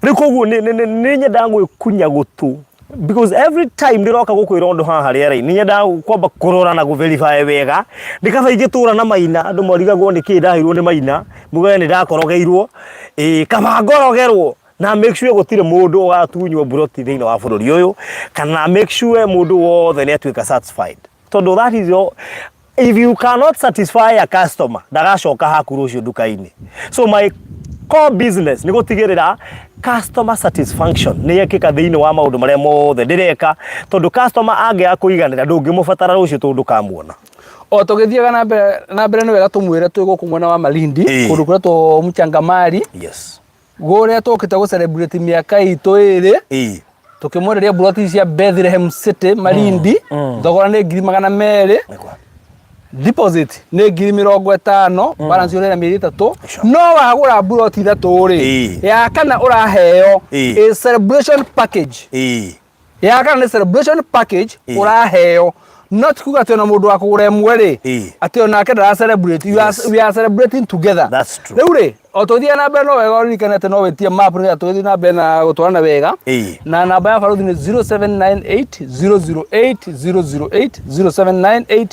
Rĩu koguo nĩ nyendaga gwĩkunya gũtũ because every time ndĩroka gũkwĩra ũndũ haha rĩera-inĩ, nĩ nyendaga kwamba kũrora na gũ verify wega. Nĩ kaba ingĩtũra na Maina, andũ marigagwo nĩkĩ ndaheirwo nĩ Maina, muge nĩ ndakorogeirwo. Ĩĩ kaba ngorogerwo na make sure gũtirĩ mũndũ ũgatunywo mburoti thĩinĩ wa bũrũri ũyũ, kana make sure mũndũ wothe nĩ atuĩka satisfied. Tondũ that is your, if you cannot satisfy a customer, ndagacoka haku rũciũ nduka-inĩ. So my core business nĩ gũtigĩrĩra customer satisfaction nĩ yekĩka thĩinĩ wa maũndũ marĩa mothe ndĩreka, tondũ customer angĩaga kũiganĩra ndũngĩmũbatara rũciũ tondũ ndũkamuona. O tũgĩthiaga na mbere na mbere nĩ wega tũmwĩre twĩ gũkũ mwena wa Malindi, kũndũ kũretwo Mchangamari. Yes. Gũrĩa tũkĩte gũ celebrate mĩaka itũ ĩrĩ. Tũkĩmwenderia mburoti cia Bethlehem City Malindi, thogora nĩ 200,000. Nĩguo. Deposit nĩ 50,000, balance ũrĩha mĩeri 3. Sure. No wagũra mburoti 3 rĩ, ya kana ũraheo a celebration package. Ya kana nĩ celebration package ũraheo. Not kuga atĩ ona mũndũ wa kũgũra ĩmwe rĩ, atĩ onake ndara celebrate. You are, we are celebrating together. That's true. Rĩu rĩ, o tũgĩthiĩ na mbere no wega ũririkane atĩ no wĩtie map nĩgetha tũgĩthiĩ na mbere na gũtwarana wega. Na namba ya barũthi nĩ 0798 008 008, 0798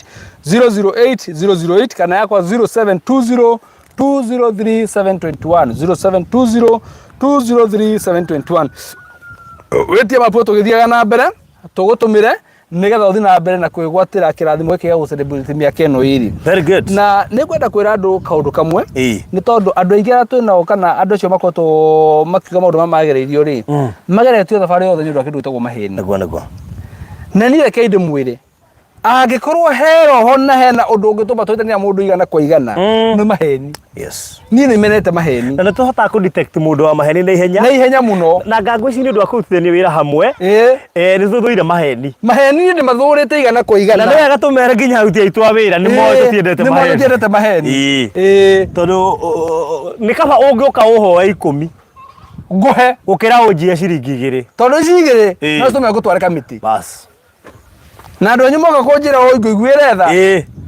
008 008, kana yakwa 0720 203 721, 0720 203 721. Wĩtie map tũgĩthiaga na mbere tũgũtũmĩre nĩgetha ũthiĩ na mbere na kwĩgwatĩra kĩrathimo gĩkĩ gĩa gũ-celebrate mĩaka ĩno ĩrĩ. Very good. Na nĩ ngwenda kwĩra andũ kaũndũ kamwe. Nĩ tondũ andũ aingĩ arĩa twĩ nao kana andũ acio makoretwo makiuga maũndũ maya magereirio rĩ, mageretio thabarĩ yothe nĩ ũndũ wa kĩndũ gĩtagwo maheni. Nĩguo, nĩguo. Na niĩ reke ndĩmwĩre, angĩkorwo he roho na hena ũndũ ũngĩtũma tũhĩtanie na mũndũ igana kwa igana, nĩ maheni. Yes. Niĩ nĩ menete maheni. Na nĩ tũhotaga kũ detect mũndũ wa maheni na ihenya. Na ihenya mũno. Na ngangũ ici nĩ ũndũ wa kũrutithania wĩra hamwe. Nĩ tũthũire maheni. Maheni niĩ ndĩmathũrĩte igana kwa igana. Na nĩ wega tũmere nginya aruti aitũ a wĩra nĩ moĩ tũtiendete Nĩ moĩ maheni. tũtiendete maheni. Tondũ nĩ kaba ũngĩũka ũhoe 10. Ngũhe. Gũkĩra ũnjie ciringi 2. Tondũ ici 2 no citũme ngũtware kamĩtĩ. Bas. Na andũ anyu moka kũnjĩra ũũ ngũiguĩre tha.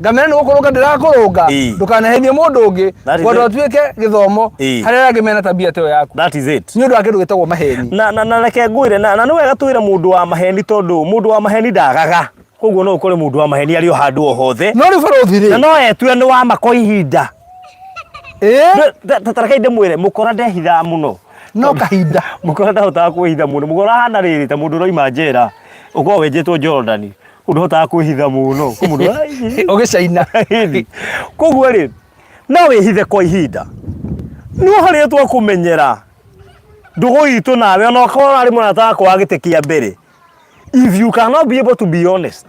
Ngamera nĩ gũkũrũnga ndĩrakũrũnga. Ndũkanahenie mũndũ ũngĩ. That is Kwenda it. ũtuĩke gĩthomo harĩ arĩa angĩ mena tabia ta ĩyo yaku. That is it. Nĩ ũndũ wa kĩndũ gĩtagwo maheni. Na reke ngwĩre, na nĩ wega twĩre mũndũ wa maheni tondũ mũndũ wa maheni ndagaga. Koguo no ũkore mũndũ wa maheni arĩ o handũ o hothe. No rĩu barũthi rĩ. Na no etue nĩ wa ma kwa ihinda. Ta reke ndĩmwĩre, mũkora ndehithaga mũno. No kahinda. Mũkora ndahotaga kwĩhitha mũno. Mũkora ahana rĩrĩ ta mũndũ ũrauma njera, ũkoragwo wenjetwo Jordan. Ũndũhotaga kwĩhitha mũno. Kwĩ mũndũ, ai. Ũgĩcaina. Ĩni. Koguo rĩ, no wĩhithe kwa ihinda. No harĩa twakũmenyera. Ndũgũ itũ nawe ona okorwo ũrarĩ mũrata wakwa wa gĩtĩ kĩa mbere, if you cannot be able to be honest.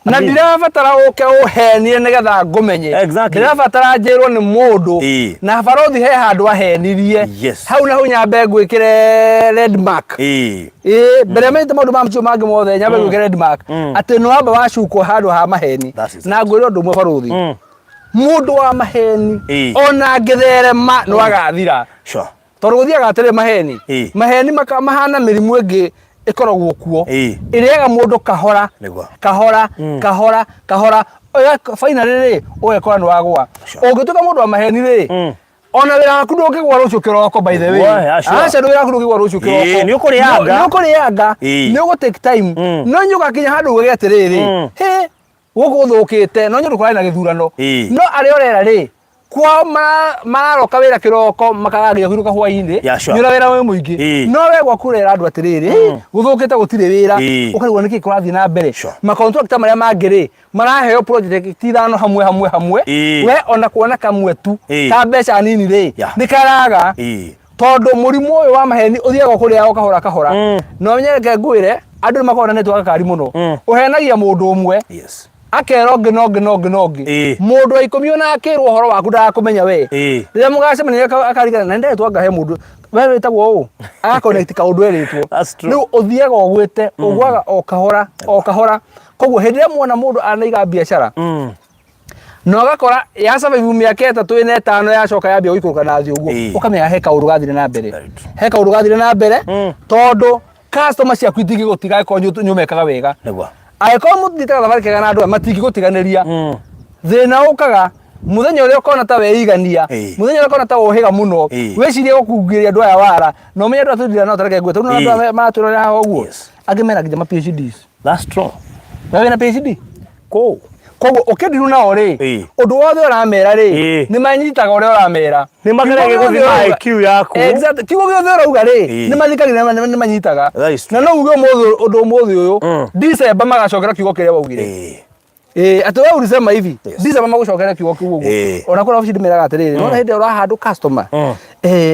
Na ndirabatara ũke ũhenie nĩgetha ngũmenye. Ndirabatara njĩrwo nĩ mũndũ na barothi he handũ ahenirie. Hau na hau nyambe ngwĩkĩre red mark. Ĩĩ, mbere menyete maũndũ macio mangĩ mothe, nyambe ngwĩkĩre red mark atĩ nĩ wamba wacukwo handũ ha maheni. Na ngwĩre ũndũ ũmwe, barothi, mũndũ wa maheni ona angĩtherema nĩ agathira. Tondũ gũthiaga atĩrĩ, maheni maheni mahana mĩrimũ ĩngĩ ĩkoragwo kuo, ĩrĩaga mũndũ kahora kahora kahora kahora, finally rĩ, ũgekora nĩ wagũa. Ũngĩtuĩka mũndũ wa maheni rĩ, ona wĩra waku ndũngĩgwa rũciũ kĩroko, by the way. Aca, wĩra waku ndũngĩgwa rũciũ kĩroko. Nĩ ũkũrĩanga. Nĩ ũkũrĩanga. Nĩ ũgũ take time, no nĩ ũgakinya handũ uge atĩrĩrĩ, hĩ, gũkũ gũthũkĩte, no nyũndũ kũrarĩ na gĩthurano. No arĩa ũrera rĩ, kwao mararoka wĩra kĩroko, makaga nginya kũinũka hwainĩ. Nĩ ũrĩa wĩra wĩ mũingĩ. No we gwaku ũrera andũ atĩrĩrĩ, gũthũkĩte, gũtirĩ wĩra. Ũkarigwo nĩkĩ kũrathiĩ na mbere. Makontrakta marĩa mangĩ rĩ, maraheo project ithano hamwe hamwe hamwe, we ona kuona kamwe tu ka mbeca nini rĩ, nĩ karaga. Tondũ mũrimũ ũyũ wa maheni ũthiaga ũkũrĩaga o kahora kahora. Na ũmenye, reke ngwĩre, andũ nĩ makoragwo na network kari mũno. Ũhenagia mũndũ ũmwe, akera ũngĩ na ũngĩ na ũngĩ na ũngĩ. Mũndũ wa 10 ona akĩrwo ũhoro waku ndagakũmenya we. Rĩrĩa mũgacemania akarigana na ndetwo anga he mũndũ we wĩtagwo ũũ, agaconnect kaũndũ erĩtwo. That's true. Rĩu ũthiaga ũgwĩte ũgwaga o kahora o kahora. Koguo hĩndĩ ĩrĩa muona mũndũ anaiga biacara na ũgakora ya survive mĩaka 3, 4, 5, yacoka yambia gũikũrũka na thĩ ũguo, ũkamenya he kaũndũ gathire na mbere. Very true. He kaũndũ gathire na mbere, tondũ customer ciaku itingĩgũtiga angĩkorwo nĩ ũmekaga wega. Angĩkorwo mũthiĩte gathabarĩ kega na andũ aya, matingĩgũtiganĩria. Thĩna ũkaga mũthenya ũrĩa ũkona ta weigania, mũthenya ũrĩa ũkona ta wohĩga mũno, wĩcirie gũkungĩria andũ aya wara, na ũmenye andũ aya tũthira nao. Tareke ngwĩre, tondũ andũ aya maratwĩrorera haha ũguo, angĩ mena nginya ma PhDs. That's true. We wĩna PhD? Kũ? Koguo ũkĩndiru nao rĩ, ũndũ wothe ũramera rĩ, nĩ manyitaga ũrĩa ũramera. Nĩ mageragia Kiugo gĩothe gũthima ũrauga- IQ yaku. Exactly. Kiugo gĩothe ũrauga rĩ, nĩ mathikagĩrĩria na nĩ manyitaga. That is Na no uge ũmũthĩ ũndũ ũmũthĩ ũyũ, December magacokera kiugo kĩrĩa waugire. Atĩ wewe ulisema hivi, December magũcokera kiugo kĩu ũguo. Ona kũrĩa obici ndĩmeraga atĩrĩrĩ, nona hĩndĩ ĩrĩa ũrahandũ customer,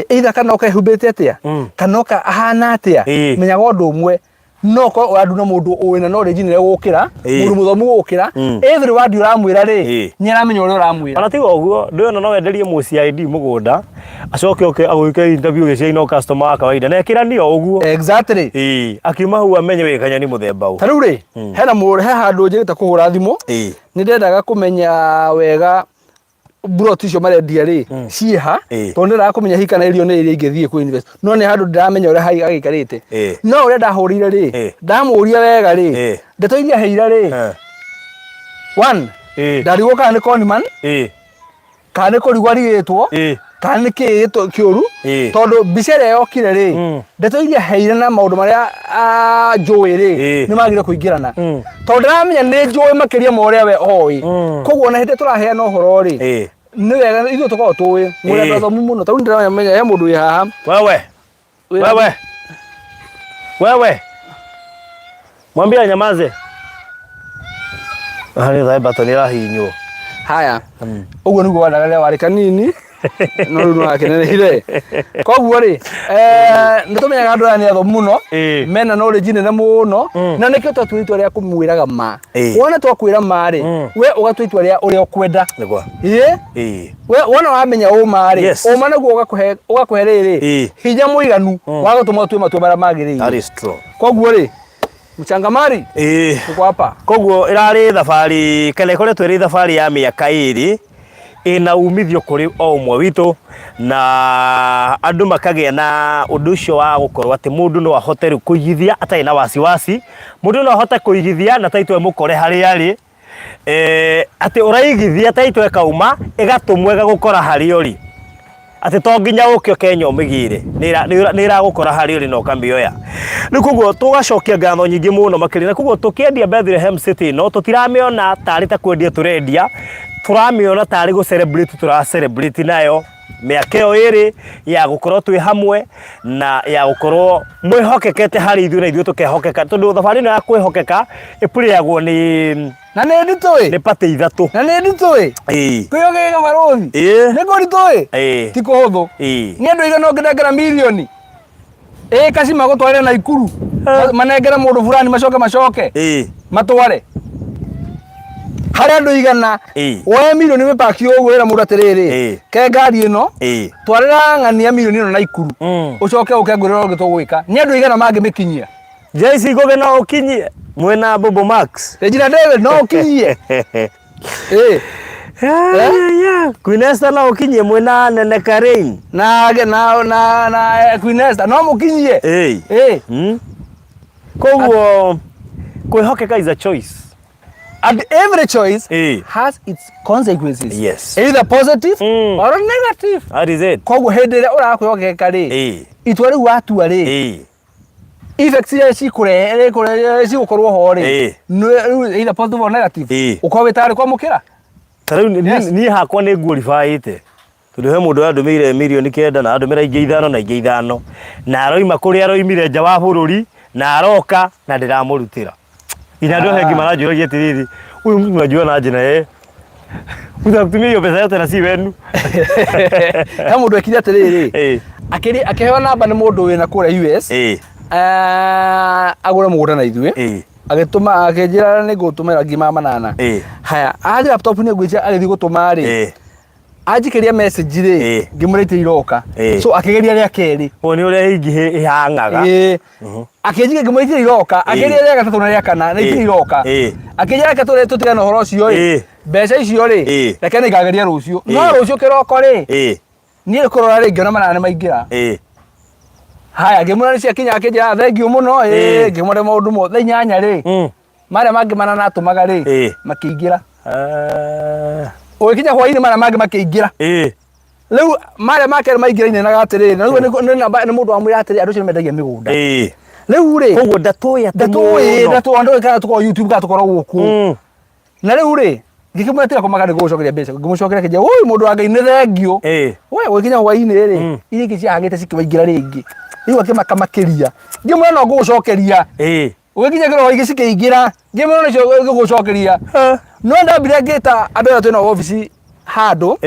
either kana oka ehumbĩte atĩa, kana oka ahana atĩa, menyaga ũndũ ũmwe, no korwo ũranduna mũndũ ũĩ na knowledge nene gũkĩra mũndũ mũthomu gũkĩra, every word ũramwĩra rĩ, nĩ aramenya ũrĩa ũramwĩra. Ona tiga ũguo, ndũĩ ona no wenderie mũ CID mũgũnda, acoke oke agwĩke interview gĩcigo no customer wa kawaida na ĩkĩranio ũguo. Akiuma hau amenye wĩ kanyoni mũthemba ũ. Ta rĩu rĩ, hena mũndũ he handũ njĩrĩte kũhũra thimũ. Nĩ ndendaga kũmenya wega mburoti icio marendia rĩ ciĩha, tondũ ndendaga kũmenya hihi kana irio nĩ iria ingĩthiĩ kũ invest, no nĩ handũ ndĩramenya ũrĩa agĩikarĩte. No ũrĩa ndahũrire rĩ, ndamũria wega rĩ, ndeto iria heire rĩ, one, ndarigwo kana nĩ conman, kana nĩ kũrigwo arigĩtwo, kana nĩ kĩĩ kĩũru, tondũ mbica ĩrĩa yokire rĩ, ndeto iria heire na maũndũ marĩa njũĩ rĩ, nĩ magire kũingĩrana, tondũ ndĩramenya nĩ njũĩ makĩria ma ũrĩa we oĩ. Koguo ona hĩndĩ tũraheana ũhoro rĩ, nĩ wega ithuĩ tũkoragwo tũĩ mũrĩ andũ athomu mũno. Tarĩu ndĩramenya he mũndũ wĩ haha. Wewe. Wewe. Wewe. Mwambie anyamaze. Aha nĩ thae button ĩrahihinywo. Haya, ũguo nĩguo wandaga rĩrĩa warĩ kanini, no rĩu nĩwakenenehire. Koguo rĩ, nĩ tũmenyaga andũ aya nĩ athomu mũno, mena knowledge nene mũno, na nĩkĩo twatua itua rĩa kũmwĩraga ma. Wona twakwĩra ma rĩ, we ũgatua itua rĩa ũrĩa ũkwenda. Ĩĩ. We wona wamenya ũma rĩ, ũma nĩguo ũgakũhe rĩrĩ hinya mũiganu wa gũtũma ũtue matua marĩa magĩrĩire. That is true. Koguo rĩ, mchangamari, tuko hapa. Koguo ĩrarĩ thabarĩ, kana ĩkoretwo ĩrĩ thabarĩ ya mĩaka 2 ĩna umithio kũrĩ o ũmwe witũ, na andũ makagĩa na ũndũ ũcio wa gũkorwo atĩ mũndũ no ahote rĩu kũigithia atarĩ na wasiwasi, mũndũ no ahote kũigithia na title ĩmũkore harĩa arĩ, atĩ ũraigithia title ĩkauma ĩgatũmwo ĩgagũkora harĩa ũrĩ, atĩ to nginya ũke Kenya ũmĩgĩre, nĩ ĩragũkora harĩa ũrĩ na ũkamĩoya. Rĩu koguo tũgacokia ngatho nyingĩ mũno makĩria, na koguo tũkĩendia Bethlehem City ĩno tũtiramĩona tarĩ ta kwendia tũrendia, tũramĩona tarĩ gũ celebrate tũra celebrate nayo mĩaka ĩyo 2 ya gũkorwo twĩ hamwe na ya gũkorwo mwĩhokekete harĩ ithuĩ na ithuĩ tũkehokeka, tondũ thabarĩ ĩno ya kwĩhokeka ĩpurĩagwo nĩ Na nĩ nditũ ĩ. Nĩ patĩ ithatũ. Na nĩ nditũ ĩ. Kwĩyogega barũthi. Nĩ kũritũ ĩ. Ti kũhũthũ. Nĩ andũ aigana ũngĩnengera mirioni? Ĩ kaci magũtwarĩre Naikuru. Manengere mũndũ fulani macoke macoke. Matware. Harĩ andũ 100. Woe mirioni mĩpaki ũguo wĩra mũndũ atĩrĩrĩ. Ke ngari ĩno. Twarĩra ng'ania mirioni ĩno Naikuru. Ũcoke ũke ngwĩre ũrĩa tũgwĩka. Nĩ andũ 100 mangĩmĩkinyia. Jayce Ngũgĩ no ũkinyie mwĩna Bobo Max. Regina David no ũkinyie. Eh. Yeah. Queen Esther no ũkinyie mwĩna Nene Karen. Na na na na Queen Esther no mũkinyie. Eh. Eh. Koguo kwĩhokeka is a choice. And every choice Eh. has its consequences. Yes. Either positive or negative. That is it. Koguo hĩndĩ ĩrĩa ũrakwĩhokeka rĩ, itua rĩu watua rĩ, effects iria cikũrehe cigũkorwo ho rĩ, rĩu either positive or negative, ũkorwo wĩ tayari kwamũkĩra. Ta rĩu niĩ hakwa nĩ nguoribaĩte tondũ he mũndũ andũmĩire 9 million na andũmĩra ingĩ 5 na ingĩ 5 na aroima kũrĩa aroimire nja wa bũrũri na aroka na ndĩramũrutĩra. Nginya andũ acio angĩ maranjũragia atĩrĩrĩ, huyu mtu unajuana aje na yeye? Utakutumia hiyo pesa yote na si wenu. He mũndũ ekire atĩrĩrĩ, akĩheo namba nĩ mũndũ wĩna kũrĩa US, agũre mũgũnda na ithuĩ, agĩtũma akĩnjĩra nĩ ngũtũmĩra 800,000. Haya, athiĩ laptop nĩ ngwĩcia agĩthiĩ gũtũma rĩ, anjikĩria message rĩ, ngĩmwĩra itirĩ iroka. So akĩgeria rĩa kerĩ. Ũyũ nĩ ũrĩa ingĩ ihang'aga. Akĩnjikia ngĩmwĩra itirĩ iroka, akĩgeria rĩa gatatũ na rĩa kana na itirĩ iroka. Akĩnjĩra reke tũtigane ũhoro ũcio ĩ, mbeca icio rĩ, reke nĩngageria rũciũ. No rũciũ kĩroko rĩ, niĩ kũrora rĩ ngĩona 8 maingĩra. Haya, ngĩmwĩra nĩ ciakinya, akĩnjĩra thengiũ mũno, ngĩmwĩra maũndũ mothe. 8:00 rĩ, marĩa mangĩ 4 atũmaga rĩ, makĩingĩra. Ũgĩkinya hwainĩ marĩa mangĩ makĩingĩra. Rĩu marĩa ma kerĩ maingĩra inenaga atĩrĩrĩ, na rĩu nĩ mũndũ wamwĩra atĩrĩrĩ, andũ acio nĩ mendagia mĩgũnda. Rĩu rĩ, Koguo ndatũĩ atĩ ndatũĩ, ndatũĩ, andũ kana tũkorwo YouTube kana tũkorwo gũkũ. Na rĩu rĩ, ngĩkĩmwĩra tiga kũmaka nĩ ngũgũcokeria mbeca. Ngĩmũcokeria akĩnjĩra, "Ũi mũndũ wa Ngai nĩ thengiũ." We gũgĩkinya hwainĩ rĩ, iria ingĩ ciahagĩte cikĩmaingĩra rĩngĩ. Rĩu akĩmaka makĩria. Ngĩmwĩra no ngũgũcokeria. Ũgĩkinya kĩroko ingĩ cikĩingĩra. Ngĩmwĩra nĩcio ngũgũcokeria. No ndambire ngĩta andũ arĩa twĩnao obici handũ.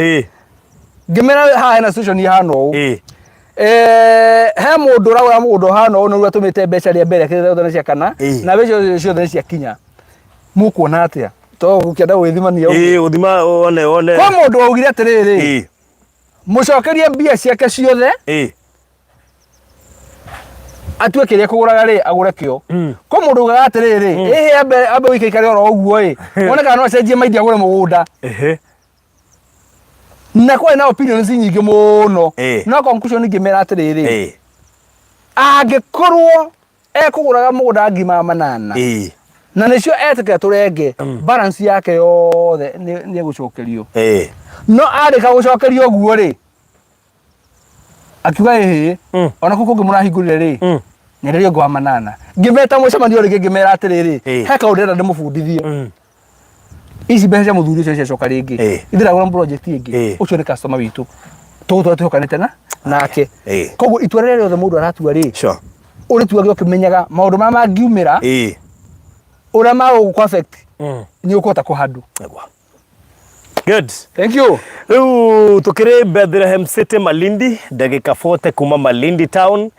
Ngĩmera haha hena situation ihana ũũ. He mũndũ ũragũra mũgũnda ũhana ũũ na rĩu atũmĩte mbeca rĩa mbere akĩrĩte nĩ cia kana na mbeca icio ciothe nĩ ciakinya. Mũkuona atĩa? To gũkĩenda gwĩthimania ũguo. Gũthima wone wone. Kwa mũndũ waugire atĩrĩrĩ, mũcokerie mbia ciake ciothe, atue kĩrĩa kũgũraga rĩ agũre kĩo. Kwa mũndũ ugaga atĩrĩrĩ, ĩhĩ ambe ambe ũikaikare oro ũguo ĩ, wone kana no acenjie maindi agũre mũgũnda. Na kwarĩ na opinions nyingĩ mũno. No conclusion ngĩmera atĩrĩrĩ, angĩkorwo ekũgũraga mũgũnda 800,000 na nĩcio etĩkĩra tũrenge, balance yake yothe nĩ egũcokerio. No arĩka gũcokerio ũguo rĩ, akiuga ĩhĩ, ona kũu kũngĩ mũrahingũrire rĩ, nyenderio ũngĩ wa 800. Ngĩmeta mũcemanio rĩngĩ ngĩmera atĩrĩrĩ, he kaũndũ ndĩrenda ndĩmũbundithie. Ici mbeca cia mũthuri ũcio ciacoka rĩngĩ, ithe project ĩngĩ, ũcio nĩ customer witũ, tũgũtũra twĩhokanĩte na nake. Koguo itua rĩrĩa rĩothe mũndũ aratua rĩ, ũrĩtuage ũkĩmenyaga maũndũ marĩa mangiumĩra, ũrĩa magũkũ affect, nĩ ũkũhota kũhandle. Good. Thank you. Rĩu tũkĩrĩ Bethlehem City Malindi, ndagĩka 40 kuma Malindi town,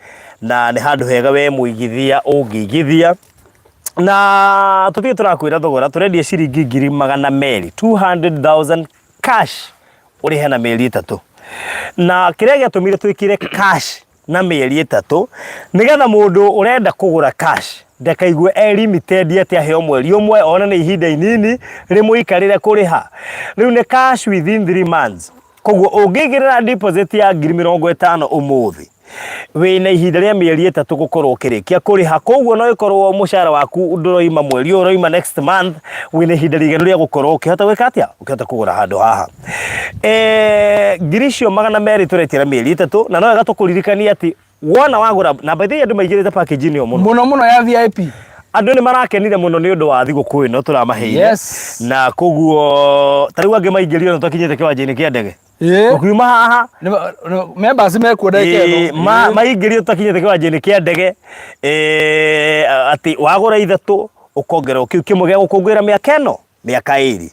na nĩ handũ hega we mũigithia ũngĩigithia. Na tũtige tũrakwĩra thogora, tũrendia ciringi 200,000, 200,000 cash ũrĩhe na mĩeri 3. Na kĩrĩa gĩatũmire twĩkĩre cash na mĩeri 3 nĩgetha mũndũ ũrenda kũgũra cash ndakaigue e limited atĩ aheo mweri ũmwe one nĩ ihinda inini rĩmũikarĩre kũrĩha. Rĩu nĩ cash within 3 months. Koguo ũngĩigĩrĩra deposit ya 50,000 ũmũthĩ, wĩna ihinda rĩa mĩeri 3 gũkorwo ũkĩrĩkia kũrĩha. Koguo no ĩkorwo mũcara waku ndũroima mweri ũyũ, ũroima next month, wĩna ihinda rĩiganu rĩa gũkorwo ũkĩhota gwĩka atĩa, ũkĩhota kũgũra handũ haha. 200,000 tũretia na mĩeri 3, na no wega tũkũririkanie atĩ wona wagũra, na by the way andũ maigĩrĩte package ĩno mũno. Mũno mũno ya VIP. Andũ nĩ marakenire mũno nĩ ũndũ wa thigũkũ ĩno tũramaheire. Na koguo ta rĩu angĩ maingĩrio na twakinyĩte kĩwanja-inĩ kĩa ndege. Ũkiuma haha, Members mekuo ndagĩka ĩno. Maingĩrio twakinyĩte kĩwanja-inĩ kĩa ndege, atĩ wagũra 3 ũkongererwo kĩu kĩmwe gĩa gũkũngũĩra mĩaka ĩno. Mĩaka ĩrĩ.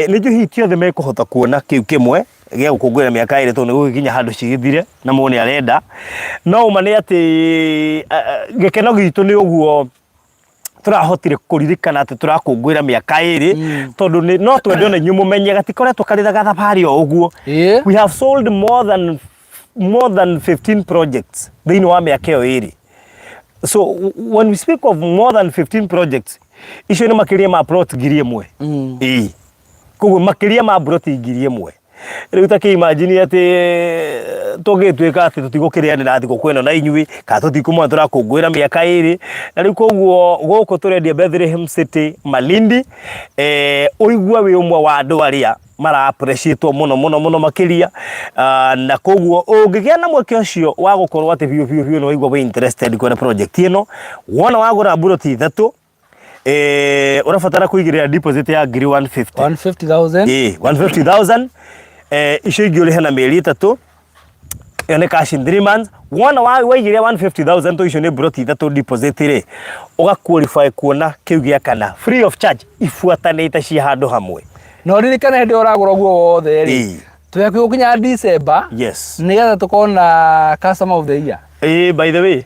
Nĩ njũĩ hihi ti othe mekũhota kuona kĩu kĩmwe gĩa gũkũngũĩra mĩaka ĩrĩ tondũ nĩ gũgĩkinya handũ cigĩthire na mũndũ nĩ arenda. No ũma nĩ atĩ gĩkeno gitũ nĩ ũguo tũrahotire kũririkana atĩ tũrakũngũĩra mĩaka ĩrĩ tondũ no twende ona inyuĩ mũmenye gatikoretwo karĩ gathabarĩ o ũguo. We have sold more than 15 projects thĩinĩ wa mĩaka ĩyo ĩrĩ. So when we speak of more than 15 projects, icio nĩ makĩria ma plot 1000. Ĩĩ, koguo makĩria ma plot 1000. Rĩu ta kĩ-imagine atĩ tũngĩtuĩka atĩ tũtigũkĩrĩanĩra thigũkũ ĩno na inyuĩ kana tũtikũmona tũrakũngũĩra mĩaka ĩrĩ. Na rĩu koguo gũkũ tũrendia Bethlehem City Malindi, ũigue wĩ ũmwe wa andũ arĩa mara appreciate mũno mũno mũno makĩria. Na koguo ũngĩgĩa na mweke ũcio wa gũkorwo atĩ biũ biũ biũ nĩ waigua wĩ interested kwenda project ĩno, wona wagũra mburoti ithatũ, ũrabatara kũigĩrĩra deposit ya ngiri 150. 150,000. Ĩĩ, 150,000. Icio ingĩ ũrĩhe na mĩeri 3. Ĩyo nĩ cash in 3 months. Wona waigĩrĩra 150,000 to icio nĩ mburoti ithatũ deposit rĩ, ũga qualify kuona kĩu gĩa kana free of charge, ibuatanĩte ciĩ handũ hamwe. Na ũririkane hĩndĩ ĩyo ũragũra ũguo wothe rĩ, twĩ hakuhĩ gũkinya December, nĩgetha tũkorwo na customer of the year. Ĩĩ, by the way,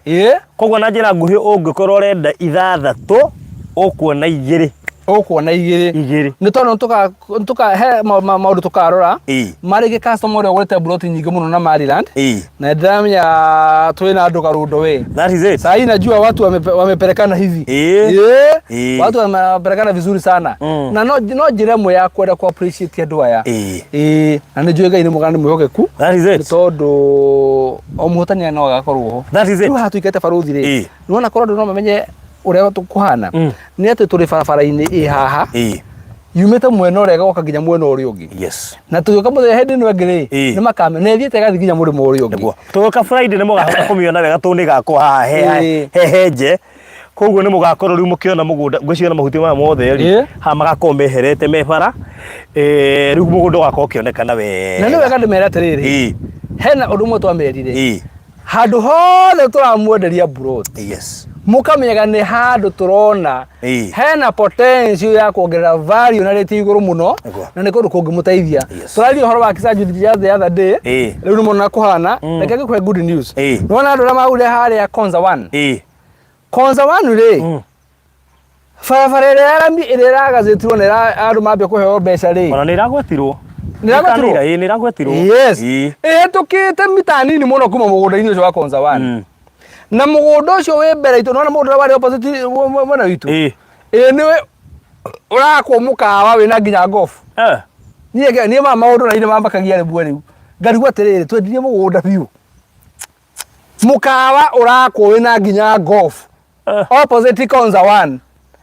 koguo na njĩra nguhĩ, ũngĩkorwo ũrenda ithathatũ, ũkuona igĩrĩ. Ũkuona igĩrĩ. Igĩrĩ. Nĩ tondũ nĩtũka he maũndũ tũkarora marĩngĩ customer ũrĩa ũgũrĩte mburoti nyingĩ mũno na Maryland, na ndĩramenya twĩna andũ karundo we. That is it. Saa hii najua watu wamepelekana hivi. Watu wamepelekana vizuri sana. Na no njĩra ĩmwe ya kwenda ku appreciate andũ aya. Ĩĩ, na nĩ njũĩ Ngai nĩ mwega, nĩ mwĩhokeku. That is Nĩ it. tondũ o mũhotani no agakorwo ho. That is it. Rĩu haha tũikarĩte barũthi rĩ, nĩwona korwo andũ no mamenye ũrĩa kũhana, nĩ atĩ tũrĩ barabara-inĩ ĩ haha yumĩte mwena ũrĩa ĩgoka nginya mwena ũrĩa ũngĩ. Na tũgĩũka mũthenya hĩndĩ ĩno ĩngĩ rĩ, nĩ makame nĩ ĩthiĩte ĩgathiĩ nginya mũrĩmo ũrĩa ũngĩ. Nĩguo tũgĩũka Friday nĩ mũgahota kũmĩona wega tondũ nĩ ĩgakwo haha hehenje. Koguo nĩ mũgakorwo rĩu mũkĩona mũgũnda, ngwĩciria na mahuti maya mothe rĩ, haha magakorwo meherete me bara. Rĩu mũgũnda ũgakorwo ũkĩonekana wega. Na nĩ wega ndĩmere atĩrĩrĩ, hena ũndũ ũmwe twamerire, handũ hothe tũramwenderia mburoti, mũkamenyaga nĩ handũ tũrona hena potential ya kuongerera value na rate igũrũ mũno, na nĩ kũndũ kũngĩmũteithia. Tũraria ũhoro wa Kisanju just the other day. Rĩu nĩ mũno kũhana. Reke ngĩkũhe good news. Nĩwona andũ arĩa magũrire harĩa Konza One? Konza One rĩ, barabara ĩrĩa ya rami ĩrĩa ĩragathĩtirwo na andũ mambia kũheo mbeca rĩ, Ona nĩ ĩragwetirwo. Nĩ ĩragwetirwo? Ĩĩ, nĩ ĩragwetirwo. Yes. Ĩhĩtũkĩte mita nini mũno kuma mũgũnda-inĩ ũcio wa Konza One. Na mũgũnda ũcio wĩ mbere itũ, nĩwona mũgũnda ũrĩa warĩ opposite mwena witũ? Ĩĩ, nĩ ũrakwo mũkawa wĩna nginya golf. Niĩ ma maũndũ na mambakagia rĩmwe rĩu. Ngarigwo atĩrĩrĩ, twendirie mũgũnda biũ. Mũkawa ũrakwo wĩna nginya golf. Opposite Konza One.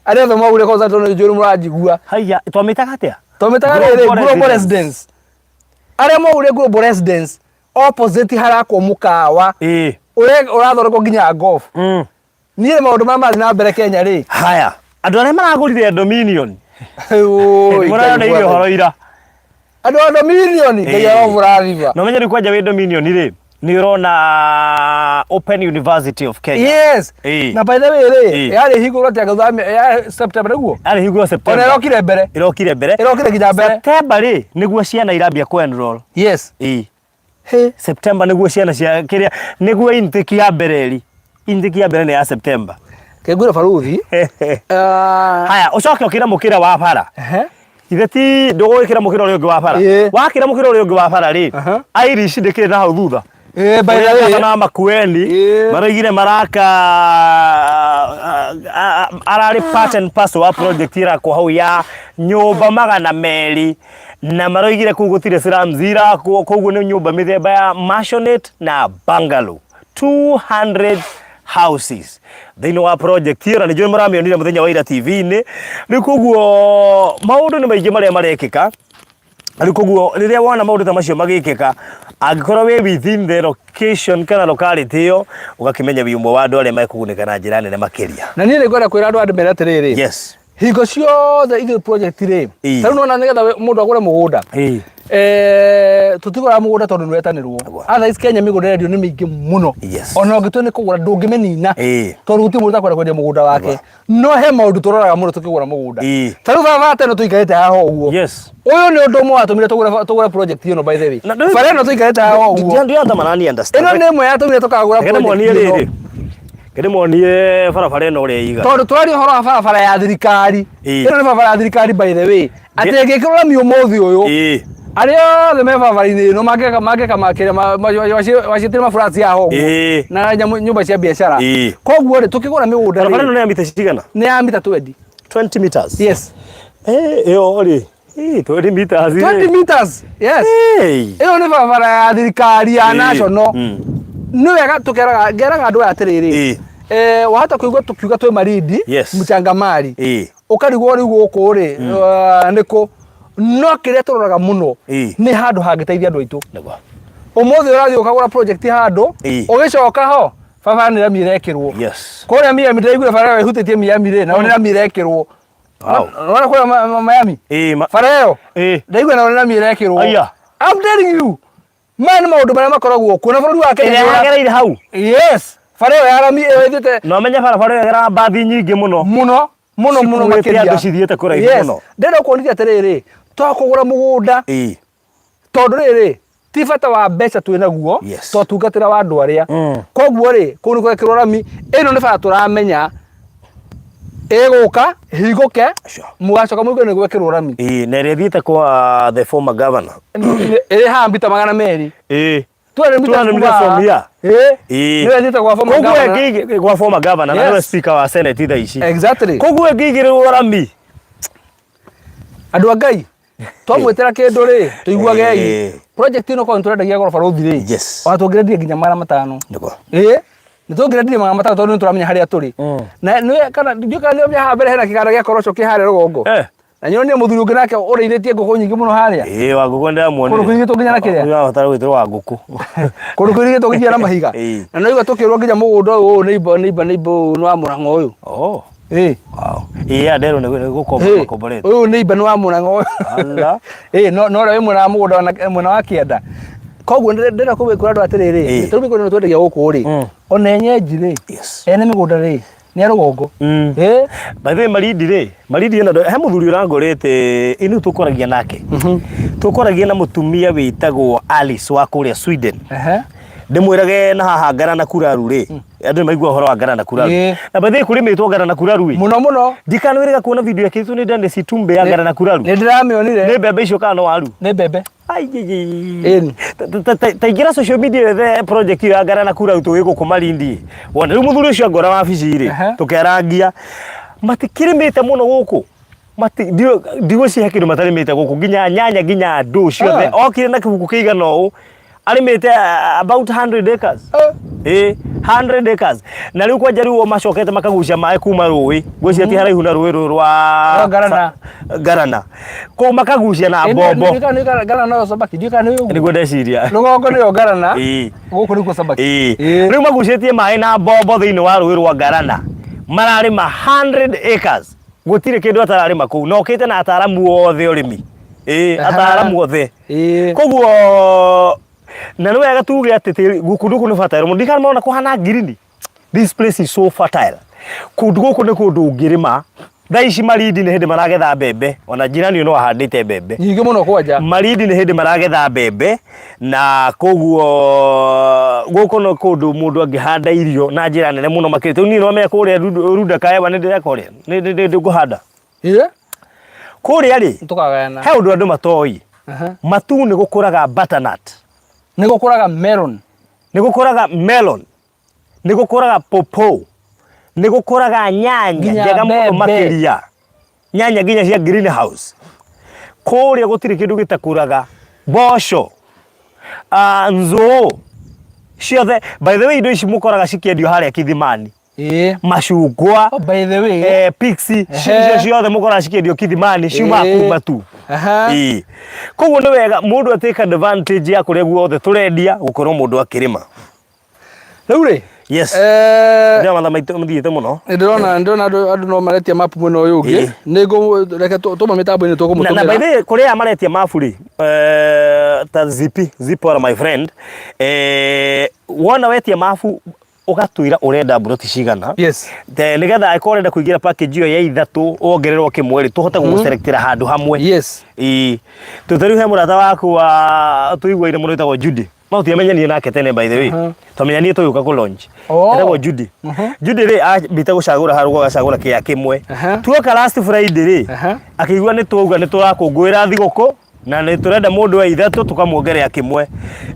Arĩa othe mwaugire Konza tondũ nĩ njũĩ mũranjigua. Haiya, twamĩtaga atĩa? Twamĩtaga rĩrĩ Global Residence. Arĩa mwaugire Global Residence, opposite harakwo mũkawa ũrĩa ũrathondekwo nginya golf. Niĩ maũndũ marĩa marathiĩ na mbere Kenya rĩ. Haya, andũ arĩa maragũrire Dominion. Oi, Mũrayoneire ũhoro ira. Andũ a Dominion, Ngai aromũrathima. Na ũmenye rĩu kwanja wĩ Dominion rĩ, nĩ ũrona Open University of Kenya. Yes. Na by the way rĩ, yarĩ hingũrwo atĩa thutha ya September nĩguo? Yarĩ hingũrwo Ona September. ĩrokire mbere. Ĩrokire mbere. Ĩrokire nginya mbere. September rĩ, nĩguo ciana irambia kũ enroll. September nĩguo ciana cia kĩrĩa nĩguo intake ya mbere ri. Intake ya mbere nĩ ya September. Kĩngwĩra barũthi. Haya, ũcoke ũkĩre mũkĩra wa bara. Ithe ti ndũgũgĩkĩra mũkĩra ũrĩa ũngĩ wa bara. Wakĩra mũkĩra ũrĩa ũngĩ wa bara rĩ, Irish ndĩkĩrĩ na hau thutha. Ĩĩ, by the way. Na Makueni maraigire maraka ararĩ part and parcel wa project ĩrakwo hau ya nyũmba 200, na maroigire kũu gũtirĩ slums irakwo, koguo nĩ nyũmba mĩthemba ya maisonette na bungalow, 200 houses thĩinĩ wa project ĩyo, na nĩ njũĩ mũramĩonire mũthenya wa ira TV-inĩ. Rĩu koguo maũndũ nĩ maingĩ marĩa marekĩka. Rĩu koguo rĩrĩa wona maũndũ ta macio magĩkĩka, angĩkorwo wĩ within the location kana locality ĩyo, ũgakĩmenya wĩ ũmwe wa andũ arĩa mekũgunĩka na njĩra nene makĩria. Na niĩ nĩ ngwenda kwĩra andũ andũ mere atĩrĩrĩ, hingo ciothe ithuĩ project rĩ, ta rĩu nĩwona nĩgetha mũndũ agũre mũgũnda, Tũtigũraga mũgũnda tondũ nĩwetanĩrwo. Nĩguo. Otherwise Kenya mĩgũnda ĩrendio nĩ mĩingĩ mũno. Ona ũngĩtua nĩ kũgũra ndũngĩmĩnina. Tondũ gũtirĩ mũndũ ũtakwenda kwendia mũgũnda wake. No he maũndũ tũroraga mũno tũkĩgũra mũgũnda. Ta rĩu barabara ta ĩno tũikarĩte haha ũguo. Ũyũ nĩ ũndũ ũmwe watũmire tũgũre project ĩno, by the way. Na ndũ- Bara ĩno tũikarĩte haha ũguo. Ndiandamanani understand. Ĩno nĩ ĩmwe yatũmire tũkagũra Reke project ndĩmuonie ĩno. rĩrĩ. Reke ndĩmuonie barabara ĩno ũrĩa ĩigana. Tondũ tũraria ũhoro wa barabara ya thirikari. Ĩno nĩ barabara ya thirikari, by the way, atĩ ĩngĩkĩrwo rami ũmũthĩ ũyũ, arĩa othe me barabara-inĩ ĩno mangĩka makĩria waciĩtĩre maburati haha ũguo na nyũmba cia biacara. Koguo rĩ, tũkĩgũra mĩgũnda Barabara ĩno rĩ, nĩ ya mita cigana? Nĩ ya mita 20. 20 meters. Yes. Ĩyo rĩ. 20 meters. Rĩ. 20 meters, yes. Ĩyo nĩ barabara ya thirikari ya national. Nĩ wega tũkeraga, ngeraga andũ aya atĩrĩrĩ, wahota kũigua tũkiuga twĩ Malindi, mchangamari, ũkarigwo rĩu gũkũ rĩ nĩkũ, no kĩrĩa tũroraga mũno nĩ handũ hangĩteithia andũ aitũ. Ũmũthĩ ũrathiĩ ũkagũra project handũ, ũgĩcoka ho barabara nĩ rami ĩrekĩrwo. Kũrĩa Miami, ndĩraiguire bara ĩyo ĩhutĩtie Miami rĩ, nao nĩ rami ĩrekĩrwo. Nĩwona kũrĩa Miami bara ĩyo, ndaigua nao nĩ rami ĩrekĩrwo. Aya. I'm telling you, maya nĩ maũndũ marĩa makoragwo kuo na bũrũri wa Kenya Ĩrĩa nĩ ũra- yagereire hau. Yes, bara ĩyo ya rami ĩyo ĩthiĩte Na ũmenye barabara ĩyo ĩgeraga mbathi nyingĩ mũno. Mũno mũno mũno Cikuĩte makĩria. andũ cithiĩte kũraihu mũno. Ndĩrenda kuonithia atĩrĩrĩ, to kũgũra mũgũnda, tondũ rĩrĩ ti bata wa mbeca twĩ naguo, twatungatĩra wa andũ arĩa. Koguo rĩ, kũu nĩ gwekĩrwo rami. Ĩno nĩ bara tũramenya ĩgũka hingũke. Mũgacoka mũigue nĩ gwekĩrwo rami. Na ĩrĩa ĩthiĩte kwa the former governor. Ĩrĩ haha mita 200. 200 meters 200 kuma meters from haha. here. Nĩyo ĩthiĩte kwa former Koguo governor. Kwa former governor na nĩwe speaker wa senate thaa ici. Koguo ĩngĩigĩrĩrwo rami. Andũ a Ngai, twamwĩtĩra kĩndũ rĩ, tũiguagei. Project ĩno korwo nĩtũrendagia goro barũthi rĩ, ona tũngĩrendirie nginya 500. Nĩ tũngĩrendirie 500 tondũ nĩ tũramenya harĩa tũrĩ. Na nĩ kana ndiũĩ kana nĩ ũramenya haha mbere hena kĩganda gĩa korosho kĩ harĩa rũgongo. Na nyonire mũthuri ũngĩ nake ũrĩithĩtie ngũkũ nyingĩ mũno harĩa. Ĩĩ, wa ngũkũ ndĩramuonire. Kũndũ kũirigĩtwo nginya na kĩrĩa? Ũrabatara gwĩtwo wa ngũkũ. Kũndũ kũirigĩtwo nginya na mahiga. Na naigua tũkĩrwo nginya mũgũnda ũyũ neighbor neighbor neighbor ũyũ nĩ wa Mũrang'a ũyũ. Wow. Ĩĩ, nderwo nĩ gũkomba makomborete. Ũyũ neighbor nĩ wa Mũrang'a ũyũ. Allah. Ĩĩ, no no ũrĩa wĩ mwena wa mũgũnda mwena wa kĩanda. Koguo ndĩrenda kwĩra andũ atĩrĩrĩ, tondũ mĩgũnda ĩno twendagia gũkũ rĩ, ona enyenji rĩ, ene mĩgũnda rĩ, nĩ a rũgongo. By the way, Malindi rĩ, Malindi ĩno he mũthuri ũrangorĩte inu tũkoragia nake. Tũkoragia na mũtumia wĩtagwo Alice wa kũrĩa Sweden. Ndĩmwĩrage na haha Ngarana Kuraru rĩ, andũ nĩ maigua ũhoro wa Ngarana Kuraru. Na by the way, kũrĩmĩtwo Ngarana Kuraru ĩ. Mũno mũno. Ndikanwĩrĩga kuona video ĩkĩrĩtwo nĩ Dennis Itumbe ya Ngarana Kuraru. Nĩ ndĩramĩonire. Nĩ mbembe icio kana no waru? Nĩ mbembe. Ĩni. Ta ingĩra social media yothe project ĩyo ya Ngarana Kuraru tũgĩ gũkũ Malindi. Wona rĩu mũthuri ũcio angora wabici rĩ, tũkerangia. Matikĩrĩmĩte mũno gũkũ. Ndigwĩciria he kĩndũ matarĩmĩte gũkũ nginya nyanya nginya ndũ ciothe. Okire na kĩbuku kĩigana ũũ arĩmĩte about 100 acres. 100 acres. Na rĩu kwanja rĩu o macokete makagucia maĩ kuma rũĩ. Ngwĩciria ti haraihu na rũĩ rũrũ rwa Rwa Ngarana. Ngarana. Kũu makagucia na mbombo. Ngarana no Sabaki, ndiũĩ kana nĩ ũguo. Nĩguo ndeciria. Rũgongo nĩyo Ngarana. Gũkũ nĩkuo Sabaki. Rĩu magucĩtie maĩ na mbombo thĩinĩ wa rũĩ rwa Ngarana. Mararĩma 100 acres. Gũtirĩ kĩndũ atararĩma kũu. Na okĩte na ataramu othe ũrĩmi. Ataramu othe. Koguo na nĩ wega tuge atĩ tĩri kũndũ gũkũ nĩ fertile mũno. Ndikana marona kũhana ngirini. This place is so fertile. Kũndũ gũkũ nĩ kũndũ ũngĩrĩma. Thaa ici Malindi nĩ hĩndĩ maragetha mbembe. Ona jirani ũyũ no ahandĩte mbembe. Nyingĩ mũno kwanja. Malindi nĩ hĩndĩ maragetha mbembe na koguo gũkũ no kũndũ mũndũ angĩhanda irio na njĩra nene mũno makĩria. Rĩu niĩ no menya kũrĩa Runda Kaewa nĩ ndĩreka ũrĩa nĩ ngũhanda. Kũrĩa rĩ, Tũkagayana. he ũndũ andũ matoĩ. Matu nĩ gũkũraga butternut. Nĩ gũkũraga melon. Nĩ gũkũraga melon. Nĩ gũkũraga pawpaw. Nĩ gũkũraga nyanya Nginya njega mũno mbembe. makĩria. Nyanya nginya cia greenhouse. Kũrĩa gũtirĩ kĩndũ gĩtakũraga. Mboco, nzũũ ciothe. By the way, indo ici mũkoraga cikĩendio harĩa Kithimani. Macungwa, Oh, by the way. Pixie, icio ciothe mũkoraga cikĩendio Kithimani ciumaga kuma tu. Koguo nĩ wega mũndũ a take advantage ya kũrĩa guothe tũrendia gũkorwo mũndũ akĩrĩma. Rĩu rĩ, Yes. Ndio mathaa maitũ mathiĩte mũno. Nĩ ndĩrona andũ no maretia mapu mwena ũyũ ũngĩ. Nĩ ngũ reke tũma mĩtambo-inĩ Na by tũkũmũtũmĩra. The way, kũrĩ aya maretia mabu rĩ, ta Zipi Zipora, my friend, wona wetia mabu ũgatwĩra ũrenda mburoti cigana. Te nĩgetha angĩkorwo ũrenda kũingĩra package ĩyo ya ithatũ wongererwo kĩmwe rĩ, tũhote gũgũselectĩra handũ hamwe. Ĩĩ, tondũ rĩu he mũrata waku wa tũiguaine mũno wĩtagwo Judy. No tũtiamenyanire nake tene, by the way. Twamenyanire tũgĩũka kũ launch. Etagwo Judy. Judy rĩ, ambĩte gũcagũra harũgũ, agacagũra kĩa kĩmwe. Tuoka last Friday rĩ, akĩigua nĩ twauga nĩ tũrakũngũĩra thigũkũ na nĩ tũrenda mũndũ wa ithatũ, tũkamwongerera kĩmwe.